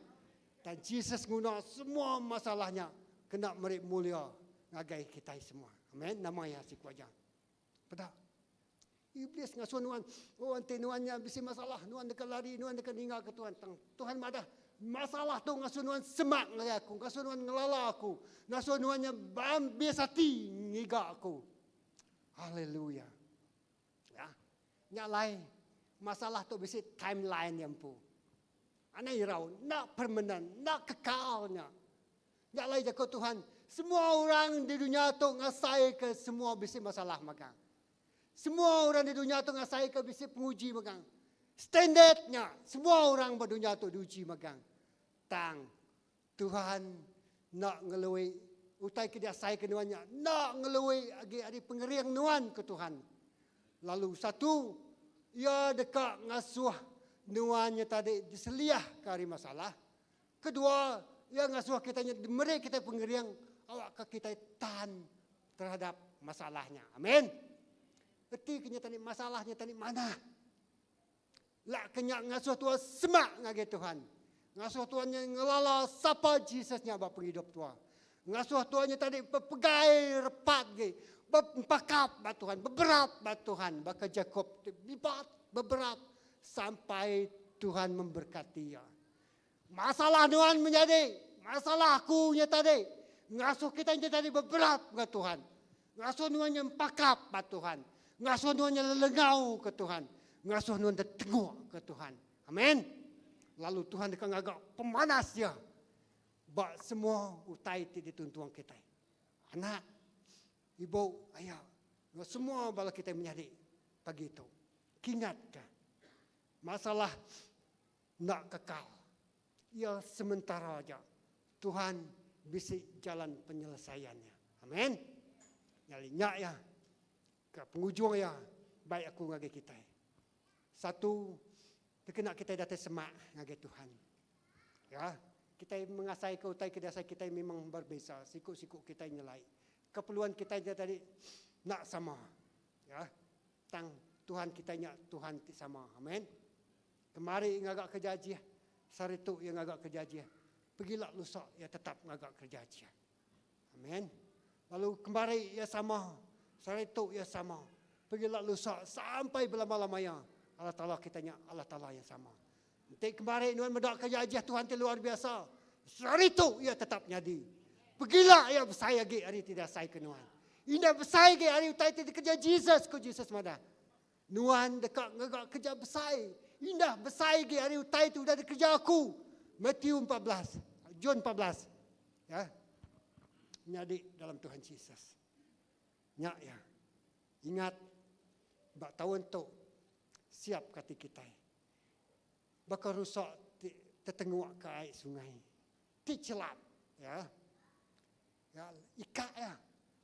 Tang Jesus nguna semua masalah nya kena meri mulia ngagai kitai semua. Amen. Nama iya siku aja. Peda. Iblis ngasuh nuan, oh enti nuan nya bisi masalah, nuan deka lari, nuan deka ninggalka Tuhan. Tang Tuhan madah, masalah tu ngasuh nuan semak ngagai aku, ngasuh nuan ngelala aku, ngasuh nuan nya ambis ati ngiga aku. Haleluya. Ya. Nya alai masalah tu bisi timeline iya empu. Anang irau, enda permanent, enda kekal nya. Nya alai jaku Tuhan, semua orang di dunya tu ngasaika semua bisi masalah magang. Semua orang di dunya tu ngasaika bisi penguji magang. Standard nya, semua orang ba dunya tu diuji magang. Tang Tuhan enda ngelui utai ke diasaika nuan nya, enda ngelui agi ari pengering nuan ke Tuhan. Lalu satu, Iya deka ngasuh nuan nya tadi diseliahka ari masalah. Kedua, Iya ngasuh kitai nya meri kitai pengering awakka kitai tan terhadap masalah nya. Amin. Reti ke nya tadi masalah nya tadi manah. Lak ke nya ngasuh tua semak ngagai Tuhan. Ngasuh tua nya ngelala sapa Jesus nya ba pengidup tua. Ngasuh tua nya tadi bepegai repat gi, bempakap ba Tuhan, beberap ba Tuhan baka Jakob ti bibat beberap sampai Tuhan memberkati iya. Masalah nuan menyadi, masalah aku nya tadi ngasuh kitai nya tadi beberap enggau Tuhan. Ngasuh nuan nya empakap ba Tuhan. Ngasuh nuan nya lelengau ke Tuhan. Ngasuh nuan tetenguk ke Tuhan. Amen. Lalu Tuhan deka ngaga pemanas iya ba semua utai ti dituntung kitai. Anak, ibu, aya, enggau semua bala kitai menyadi pagi tu. Kingatka masalah Enda kekal. Iya sementara aja. Tuhan bisi jalan penyelesaian iya. Amen. Nyadi nya iya ke pengujung iya bai aku ngagai kitai. Satu, dikena kitai datai semak ngagai Tuhan. Ya, kitai mengasaika utai ke diasai kitai memang berbeza. Siku-siku kitai nyelai. Keperluan kitai nya tadi enda sama. Ya. Tang Tuhan kitai nya Tuhan ti sama. Amen. Kemari ngaga kerja ajih, sehari tu iya ngaga kerja ajih, pegila lusa iya tetap ngaga kerja ajih. Amen. Lalu kemari iya sama, sehari tu iya sama, pegila lusa sampai belama-lama iya. Allah Taala kita nya Allah Taala yang sama. Enti kemari nuan meda kerja ajih Tuhan ti luar biasa, sehari tu iya tetap nyadi. Pegila iya besai agi ari ti diasaika nuan. Indah besai agi ari utai ti dikereja Jesus, ku Jesus madah. Nuan deka ngaga kereja besai, indah besai agi ari utai ti udah dikereja aku. Matthew 14, John 14. Ya. Menyadi dalam Tuhan Jesus. Nya ya. Ingat ba taun tu siap kati kitai. Baka rusa ti tetenguk ke ai sungai. Ti chelap. Ya. Ya, ikak ya,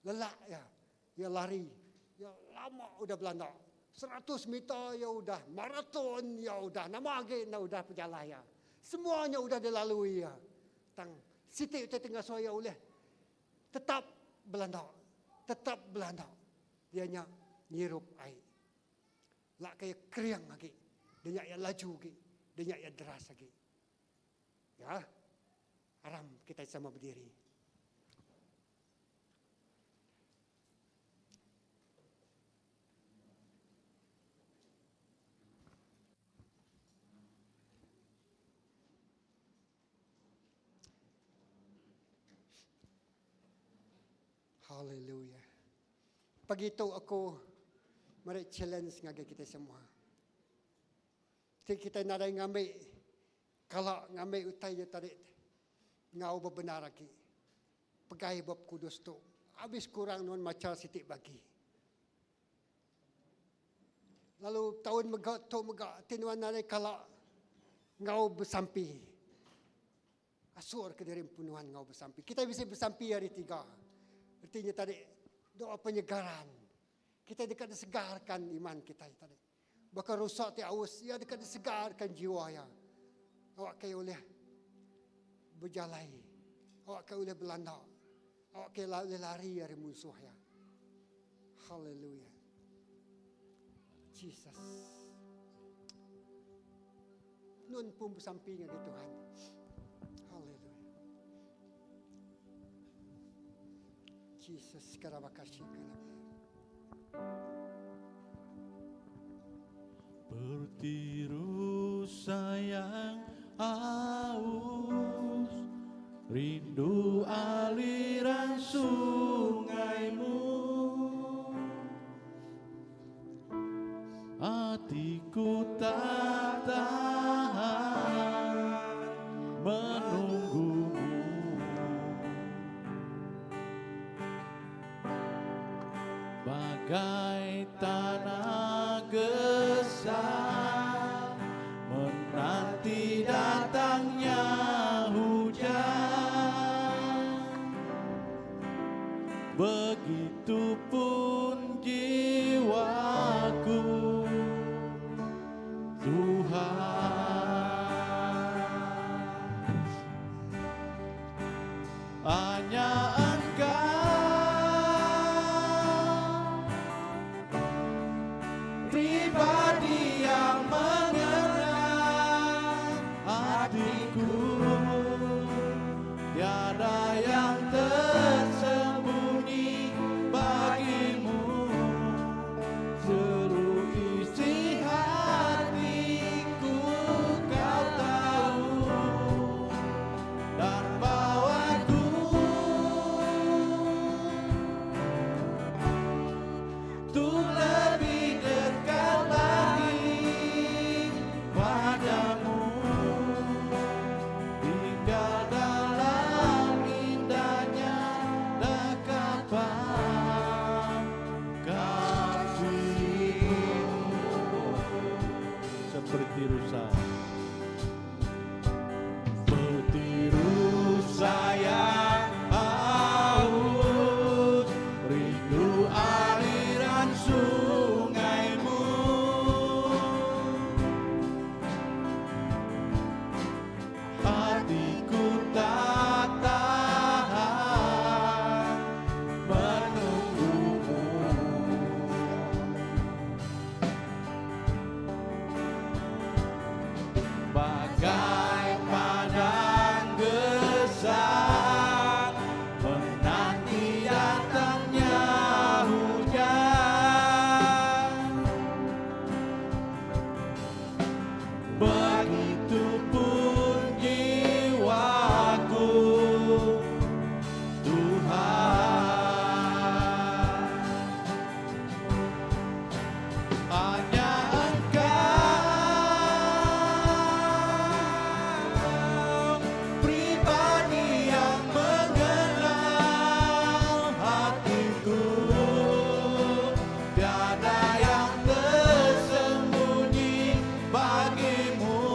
lelak ya. Ya lari. Ya lama udah belanda. 100 meter ya udah, maraton ya udah, nama agi enda udah pejalai ya. Semuanya udah dilalui ya. Tang siti utai ti ngasuh ya ulih tetap belanda, tetap belanda. Iya nya ngirup ai. Lak ke iya kering agi, dia nya iya laju agi, dia nya iya deras agi. Ya. Aram kitai sama bediri. Hallelujah. Pagi tu aku meri challenge ngagai kita semua. Ti kitai nadai ngambi kala ngambi utai nya tadi enggau bebendar agi. Pegai Bup Kudus tu abis kurang nuan macha siti bagi. Lalu taun mega tu mega ti nuan nadai kala enggau besampi. Asur ke diri empu nuan enggau besampi. Kitai bisi besampi hari tiga. Reti nya tadi doa penyegaran. Kitai deka disegarkan iman kitai tadi. Baka rusa ti aus, iya deka disegarkan jiwa iya. Awakka iya ulih bejalai. Awakka ulih belanda. Awakka iya ulih lari ari munsuh iya. Haleluya. Jesus. Nun pun besampi ngagai Tuhan. Haleluya. Jesus Karabakashi Kalaba. Seperti rusa yang aus Rindu aliran sungaimu Hatiku tak tahan menunggumu Bagai tanah gersang menanti datangnya hujan Begitupun jiwaku Tuhan Hanya Engkau pribadi yang mengenal hatiku Tiada yang tersembunyi bagimu Seluruh isi hatiku kau tahu Dan bawaku Untuk lebih dekat lagi padamu Tinggal dalam indahnya dekapan kasihmu Seperti rusa Seperti rusa yang haus Rindu aliran sungaimu Hatiku tak tahan menunggumu Bagai padang gersang menanti datangnya hujan Begitupun jiwaku Tuhan Hanya Engkau pribadi yang mengenal hatiku Tiada yang tersembunyi bagimu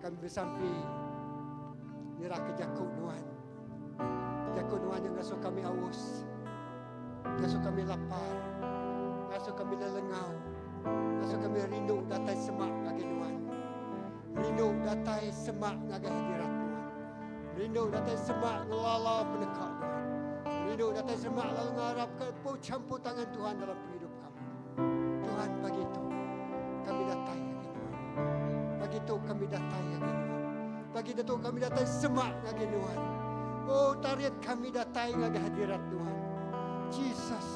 Kami besampi nyerahka jaku Nuan. Jaku Nuan nya ngasuh kami aus, ngasuh kami lapar, ngasuh kami lelengau, ngasuh kami rindu datai semak ngagai Nuan. Rindu datai semak ngagai hadirat Nuan. Rindu datai semak ngelala peneka Nuan. Rindu datai semak lalu ngarapka campur tangan Tuhan dalam pengidup kami. Tuhan pagi tu kami datai ngagai Nuan. Pagi tu kami datai ngagai Nuan. Pagi tu kami datai semak ngagai Nuan. Oh tarit kami datai ngagai hadirat Tuhan. Jesus.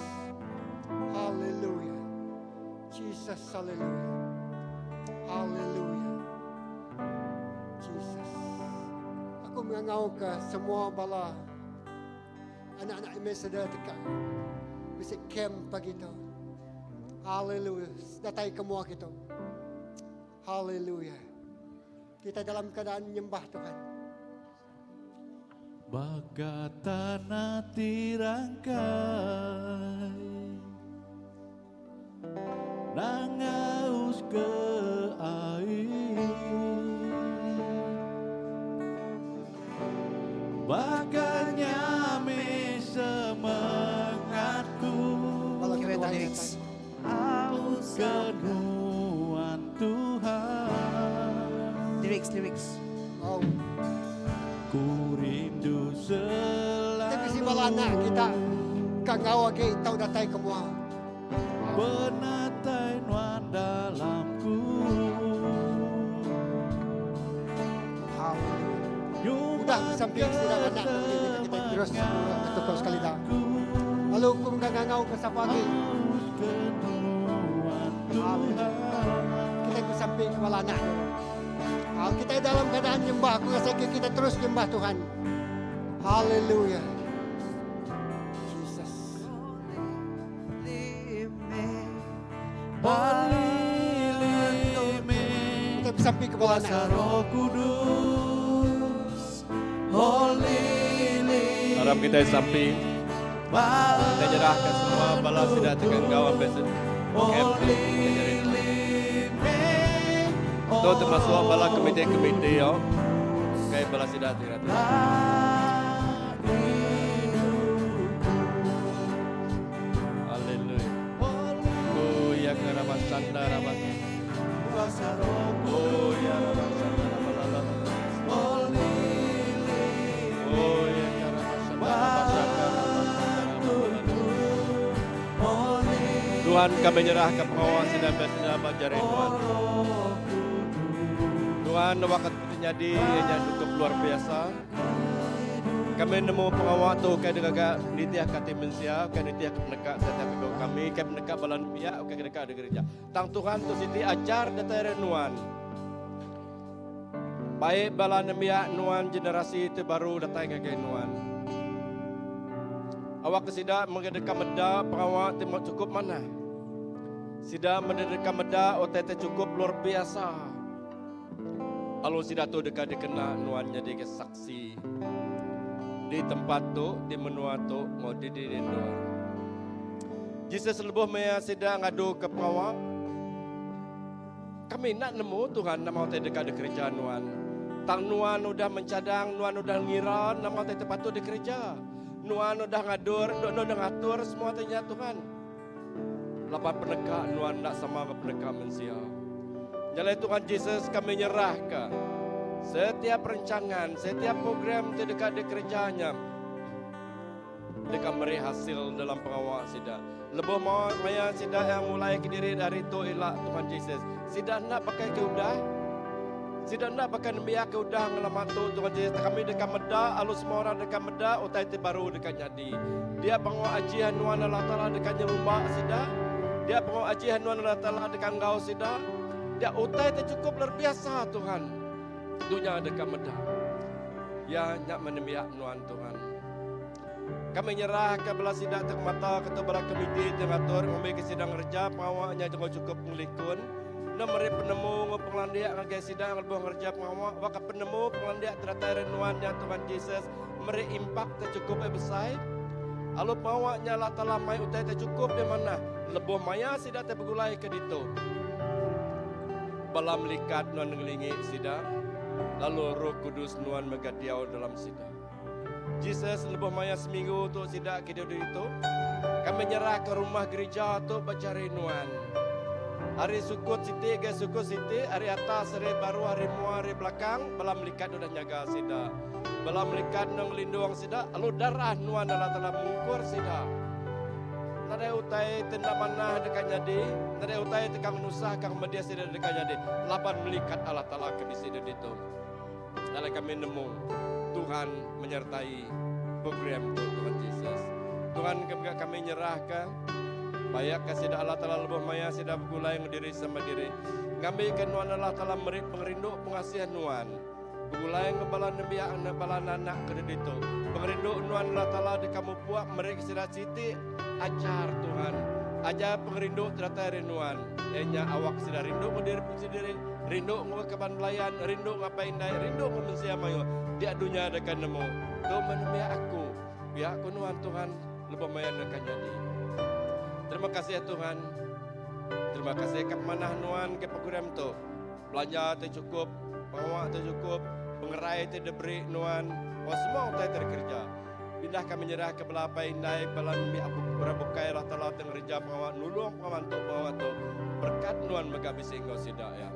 Hallelujah. Jesus hallelujah. Hallelujah. Jesus. Aku mengangau ke semua bala anak-anak ambassador dekat bisi camp pagi tu. Hallelujah. Datai ke mua kita. Hallelujah. Kita dalam keadaan menyembah Tuhan. Baka tanah ti rangkai Nangaus ke air Baka nyame semangatku Bala Kira ketuai lyrics. datai. Aus ke nuan Tuhan Lyrics, lyrics. Oh. Ku rindu Kita bisi selalu bala anak kita ka ngau agi tau datai ke mua. Penatai nuan dalamku Hallelujah. Udah samping sidang anak kita, kita terus tukar sekali dah. Lalu aku mengangau ke siapa lagi? Haus ke nuan Tuhan Kita ke samping kepala anak. Ah, kita dalam keadaan nyembah, aku rasa kita terus nyembah Tuhan. Hallelujah. Jesus. Olilime Kita bersamping kepala kuasa anak. Roh Kudus Olilime Harap kita samping kita nyerahkan semua bala sida tekan kau ambassador camp Olilime Tu termasuk bala komite-komite yo. Kai bala sida tekan. Haleluya. Oh ya karabasanda rabas. Kuasa Roh Oh ya rabasanda rabalala. Oh ya karabasanda rabasanda rabasanda rabalala. Tuhan kami nyerahkan pengawal sidang ambassador bajarin Tuhan. Tuhan waktu jadi yang cukup luar biasa. Kami nemu pengawal tu kai dekat nitiah kati mensia, kai nitiah ke penekak setiap minggu kami, kai penekak balan pihak, kai dekat di gereja. Tang Tuhan tu siti ajar datai nuan. Baik bala nembiak nuan generasi itu baru datai ngagai nuan. Awak kesida mengedeka meda pengawal ti cukup mana. Sida mendedeka meda otai te cukup luar biasa. Lalu sida tu dekat dikena nuan jadi ke saksi di tempat tu, di menua tu, mau di di luar. Jesus lebuh maya sida ngadu ke pengawal. Kami nak nemu Tuhan nama te dekat di kerja nuan. Tang nuan udah mencadang, nuan udah ngira nama te patut di kerja. Nuan udah ngadur, nuan udah ngatur semua tanya Tuhan. Lapan peneka nuan nak sama ke peneka manusia. Jalan Tuhan Jesus kami nyerah ke setiap rancangan, setiap program ti dekat di kerjanya. Dekat meri hasil dalam pengawal sida. Lebih mau maya sida yang mulai ke diri dari tu ilak Tuhan Jesus. Sida nak pakai ke udah. Sida nak pakai nembiak ke udah ngelama tu Tuhan Jesus. Kami dekat meda, alu semua orang dekat meda, utai ti baru dekat jadi. Dia pengawal ajihan nuan Allah Ta'ala dekat nyerumba sida. Dia pengawal ajihan nuan Allah Ta'ala dekat ngau sida. Dia utai ti cukup luar biasa Tuhan. Dunia dekat meda. Ya nyak menembiak nuan Tuhan. Kami nyerah ke belah sidak tek mata ke belah komiti teratur ngambil ke sidang kerja pengawalnya jangan cukup pengelikun. Na meri penemu ngu pengelandiak ngagai sidang lebih ngerja pengawal waka penemu pengelandiak teratai renuan ya Tuhan Jesus meri impak tercukup eh besar. Alu pengawalnya lah telah mai utai tercukup di mana lebuh maya sidak te bergulai ke ditu. Bala melikat nuan ngelingi sidak. Lalu Roh Kudus Nuan mega diau dalam sida. Jesus lebuh maya seminggu tu sida ke diau ditu, kami nyerahka rumah gerija tu ba jari Nuan. Ari sukut siti ngagai sukut siti, ari atas, ari baruh, ari mua, ari belakang, bala melikat udah nyaga sida. Bala melikat enda ngelindung sida, lalu darah Nuan Allah Taala mungkur sida. Nadai utai ti enda manah deka nyadi, nadai utai ti ka ngenusah ka ngemedis sida deka nyadi laban melikat Allah Taala ke bisi di ditu. Alai kami nemu Tuhan menyertai program tu Tuhan Jesus. Tuhan ke mega kami nyerahka bayaka sida Allah Taala lebuh maya sida begulai enggau diri sama diri. Ngambika nuan Allah Taala meri pengerindu pengasih nuan. Begulai enggau bala nembiak enggau bala anak ke ditu. Pengerindu nuan Allah Taala deka mupuk meri ke sida siti ajar Tuhan. Ajar pengerindu ti datai ari nuan. Iya nya awak sida rindu enggau diri sendiri, rindu enggau kaban belayan, rindu enggau apai indai, rindu enggau mensia mayuh. Dia dunya deka nemu, tu meh nembiak aku. Pia ku nuan Tuhan lebuh maya deka nyadi. Terima kasih Tuhan. Terima kasih ke pemanah nuan ke program tu. Belanja ti chukup, pengawa ti chukup, pengerai ti diberi nuan, enggau semua utai ti dikereja. Pindah kami nyerahka bala apai indai, bala nembiak orang bukai Allah Taala ti ngereja pengawa nulung pengawa tu pengawa tu. Berekat nuan mega bisi enggau sida iya.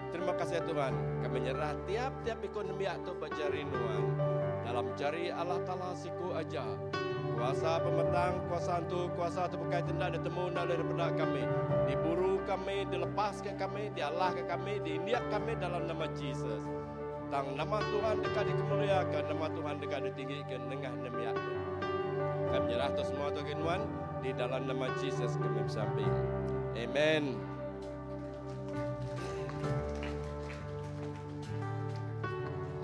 Terima kasih Tuhan, kami nyerah tiap-tiap iku nembiak tu ba jari nuan. Dalam jari Allah Taala siku aja. Kuasa pemetang, kuasa antu, kuasa ti bukai ti enda ditemu enda ulih dipeda kami. Diburu kami, dilepaska kami, dialahka kami, diindik kami dalam nama Jesus. Tang nama Tuhan deka dikemuliaka, nama Tuhan deka ditinggika nengah nembiak tu. Kami nyerah tu semua tu agi nuan, di dalam nama Jesus kami besampi. Amen.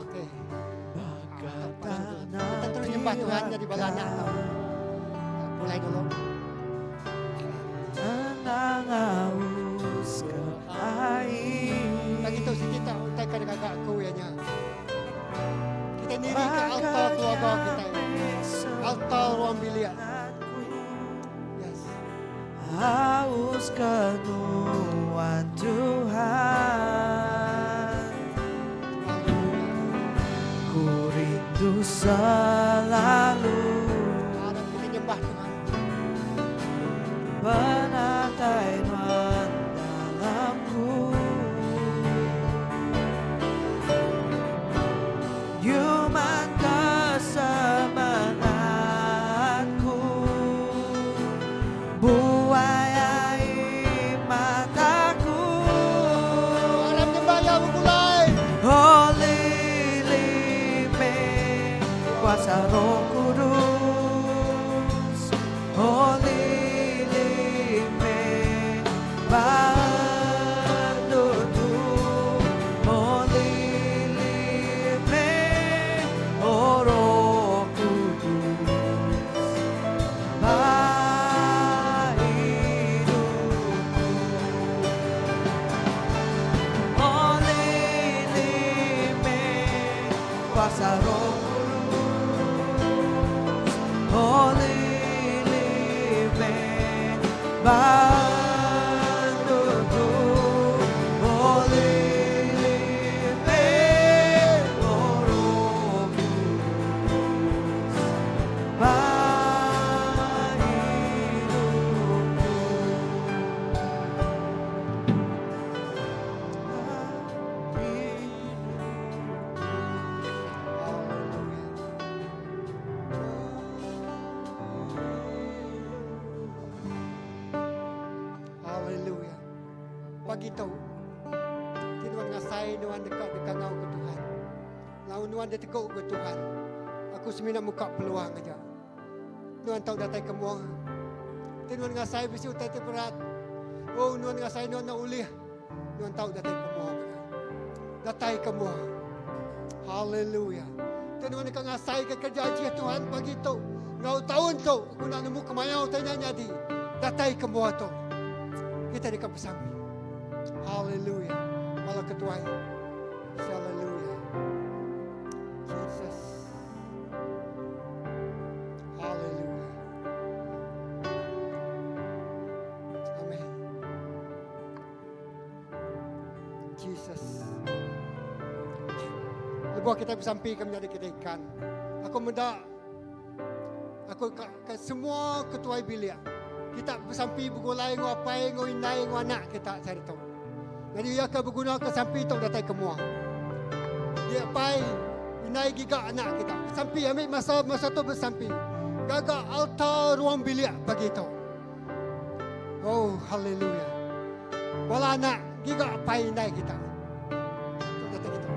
Okey. Kita terus nyembah Tuhan jadi bala anak tau. Mulai dulu. Lagi tu siti tak utai ke digaga aku iya nya. Kita niri ke altar keluarga kita. Altar ruang bilik. Yes. Haus ke nuan Tuhan Ku rindu selalu Arap kita nyembah Tuhan. Penatai nuan dalamku Nyuman ke semangatku Buai ai mataku Aram nyembah ya begulai. Oh lili me kuasa roh kudus Oh lili me bantu Oh lili me oh roh kudus Ba hidupku Oh lili me kuasa roh kudus Oh lili me bantuku Oh lili me oh roh kudus Ba hidupku Haleluya. Pagi tu, ti nuan ngasai nuan deka dikangau ke Tuhan. Lalu nuan diteguk ke Tuhan. Aku semina muka peluang aja. Nuan tau datai ke mua. Ti nuan ngasai bisi utai ti berat. Oh, nuan ngasai nuan enda ulih. Nuan tau datai ke mua mega. Datai ke mua. Haleluya. Ti nuan deka ngasai ke kerja ajih Tuhan pagi tu. Enggau taun tu, aku enda nemu kemaya utai nya nyadi. Datai ke mua tu. Kita deka besampi. Haleluya. Bala ketuai. Haleluya. Jesus. Haleluya. Amen. Jesus. Lebuh kita besampi ke menyadi kita ikan. Aku meda aku ka, ke semua ketuai bilik. Kita besampi begulai enggau apai enggau indai enggau anak kita sehari tu. Jadi iya ke beguna ke sampi tu datai ke mua. Dia apai indai giga anak kita. Besampi ambil masa masa tu besampi. Gaga altar ruang bilik pagi tu. Oh, haleluya. Bala anak giga apai indai kita. Tu kata kita.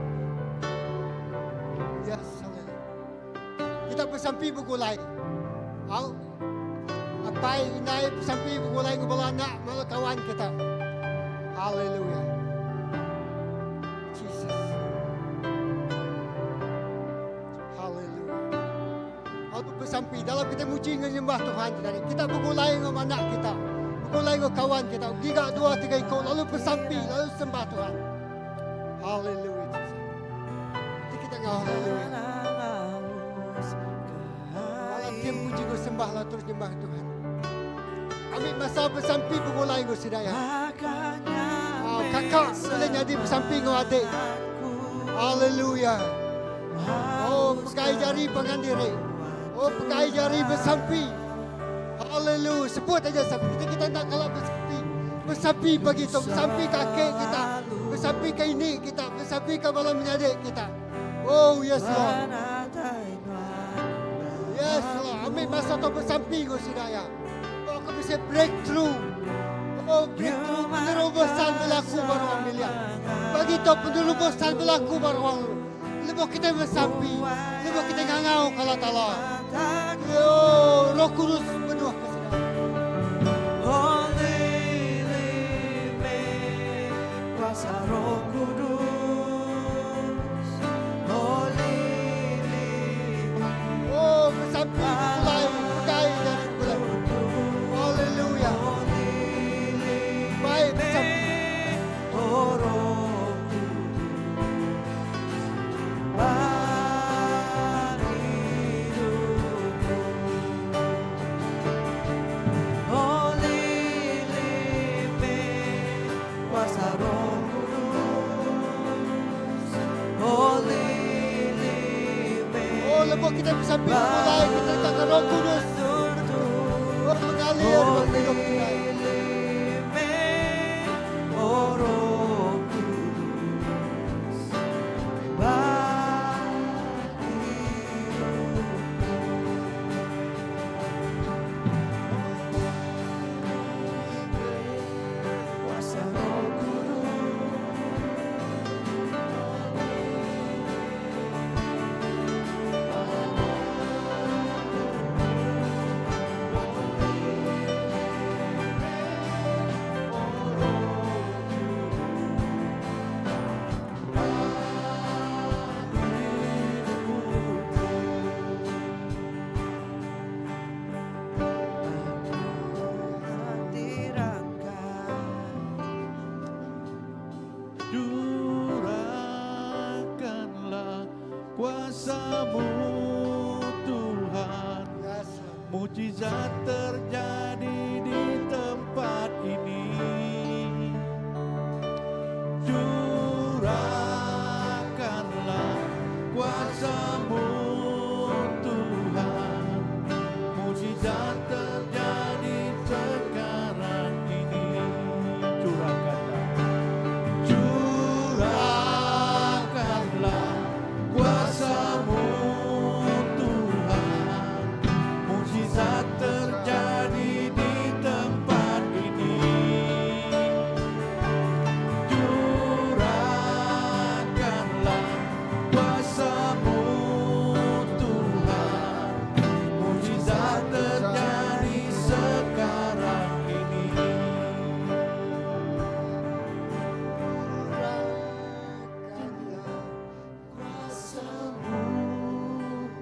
Yes, haleluya. Kita besampi begulai. Au. Apai indai besampi begulai dengan bala anak, bala kawan kita. Haleluya. Jesus. Haleluya. Aku besampi dalam kita muji dengan nyembah Tuhan kita ni. Kita begulai dengan anak kita. Begulai dengan kawan kita. Giga dua tiga ikut lalu bersampi lalu sembah Tuhan. Haleluya. Jesus. Jadi kita ngau haleluya. Malam tim puji go sembah lah terus nyembah Tuhan. Ambil masa bersampi begulai dengan sidaya. Ah, kakak boleh jadi bersampi dengan adik. Haleluya. Oh, pegai jari pangan diri. Oh, pegai jari bersampi. Haleluya. Sebut aja sampi. Kita kita nak kalau bersampi. Bersampi pagi tu, bersampi kakek kita, bersampi ke ini kita, bersampi ke bala menyadik kita. Oh, yes Lord. Yes Lord. Ambil masa tu bersampi go sidaya. Oh, aku bisa breakthrough. Oh, breakthrough penerobosan berlaku baru ambil ya. Bagi tu penerobosan berlaku baru orang. Lepas kita bersampi, lepas kita ngangau kalau Allah. Yo, Roh Kudus penuh ke sini. Kuasa Roh Kudus, Oh, bersampi mulai pegai dari bulan. Haleluya. Baik bersampi. Oh Roh Kudus, bagi hidupku. Oh lilime, kuasa Roh Kudus. Oh lilime, Oh, lepas kita bersampi mulai kita katakan Roh Kudus. Oh, mengalir Oh dalam hidup kita. lilime, oh Roh Kudus, bagi hidupku. Kuasa Roh Kudus. Curahkanlah kuasamu Tuhan. Yes. Lord. Mujizat terjadi di tempat ini. Curahkanlah kuasamu Tuhan. Mujizat terjadi sekarang ini. Curahkanlah. Curahkanlah kuasamu Tuhan. Mujizat terjadi di tempat ini. Curahkanlah kuasamu Tuhan. Mujizat terjadi sekarang ini. Curahkanlah Kuasamu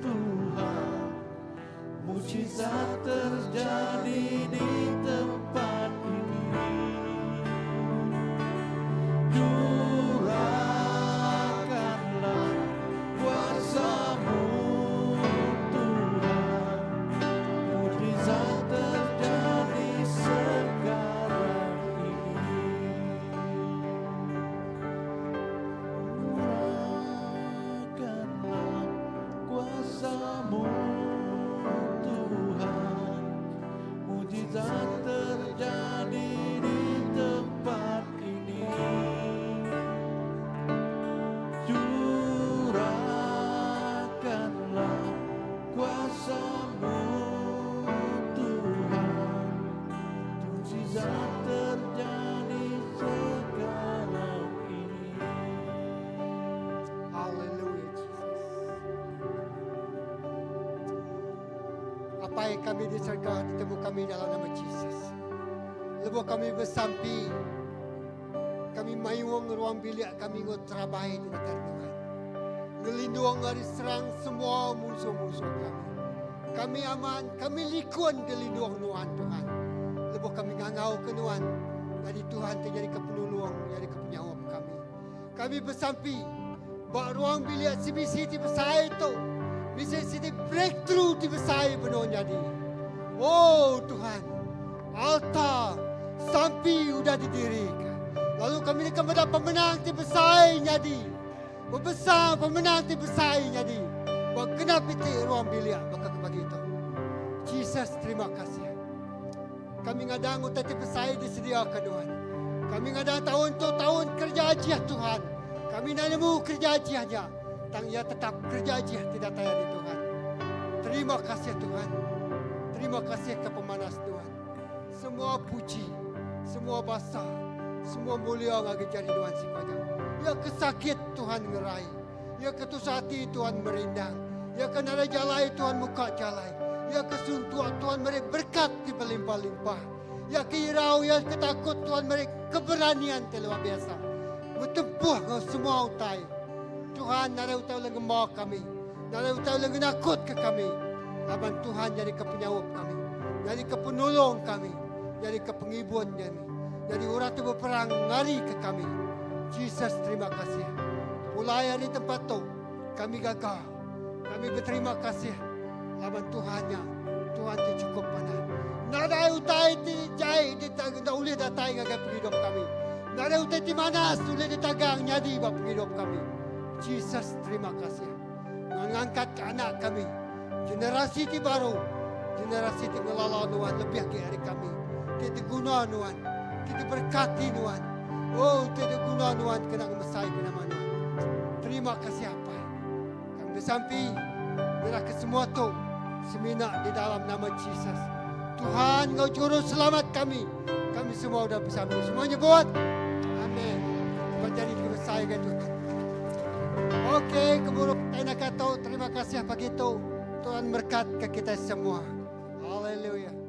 Tuhan, mujizat terjadi di tempat ini. Curahkanlah kuasamu Tuhan, mujizat terjadi sekarang ini. Curahkanlah Apai kami di serega ditemu kami dalam nama Jesus. Lebuh kami besampi, kami mayung ruang bilik kami enggau terabai ti datai ari Tuhan. Ngelindung ari serang semua munsuh-munsuh kami. Kami aman, kami likun dilindung Nuan Tuhan. Lebuh kami ngangauka Nuan, nyadi Tuhan ti nyadika penulung, nyadika penyaup kami. Kami besampi ba ruang bilik CBC ti besai tu bisi siti breakthrough ti besai benung nyadi. Oh Tuhan, altar sampi udah didirika lalu kami deka meda pemenang ti besai nyadi. Bebesar pemenang ti besai nyadi ba genap iti ruang bilik baka ke pagi tu. Jesus terima kasih. Kami ngadang utai ti besai disediaka Nuan. Kami ngadang taun tu taun kereja ajih Tuhan. Kami enda nemu kereja ajih nya, tang iya tetap kereja ajih ti datai ari Tuhan. Terima kasih Tuhan. Terima kasih ke pemanas Nuan. Semua puji, semua basa, semua mulia ngagai jari Nuan siku aja. Iya ke sakit Tuhan ngerai. Iya ke tusah ati Tuhan merindang. Iya ke nadai jalai Tuhan muka jalai. Iya ke suntuk Tuhan meri berkat ti belimpah-limpah. Iya ke irau, iya ke takut Tuhan meri keberanian ti luar biasa. Betempuh enggau semua utai. Tuhan nadai utai ulih ngemba kami. Nadai utai ulih ngenakutka kami. Laban Tuhan nyadika penyaup kami. Nyadika penulung kami. Nyadika pengibun kami. Nyadi orang ti beperang ngarika kami. Jesus terima kasih. Pulai ari tempat tu, kami gaga. Kami beterima kasih laban Tuhan nya Tuhan ti chukup manah. Nadai utai ti jai enda ulih datai ngagai pengidup kami. Nadai utai ti manas ulih ditagang nyadi ba pengidup kami. Jesus terima kasih. Nuan ngangkatka anak kami, generasi ti baru, generasi ti ngelala Nuan lebih agi ari kami, ti diguna Nuan, ti diberkati Nuan. Oh, ti diguna Nuan kena ngemesaika nama Nuan. Terima kasih Apai. Kami besampi nyerahka semua tu semina di dalam nama Jesus. Tuhan enggau Juru Selamat kami. Kami semua udah besampi. Semua nyebut. Amin. Sebab jadi besai ke Tuhan. Okey, keburu kita nak kata terima kasih pagi tu. Tuhan berkat ke kita semua. Haleluya.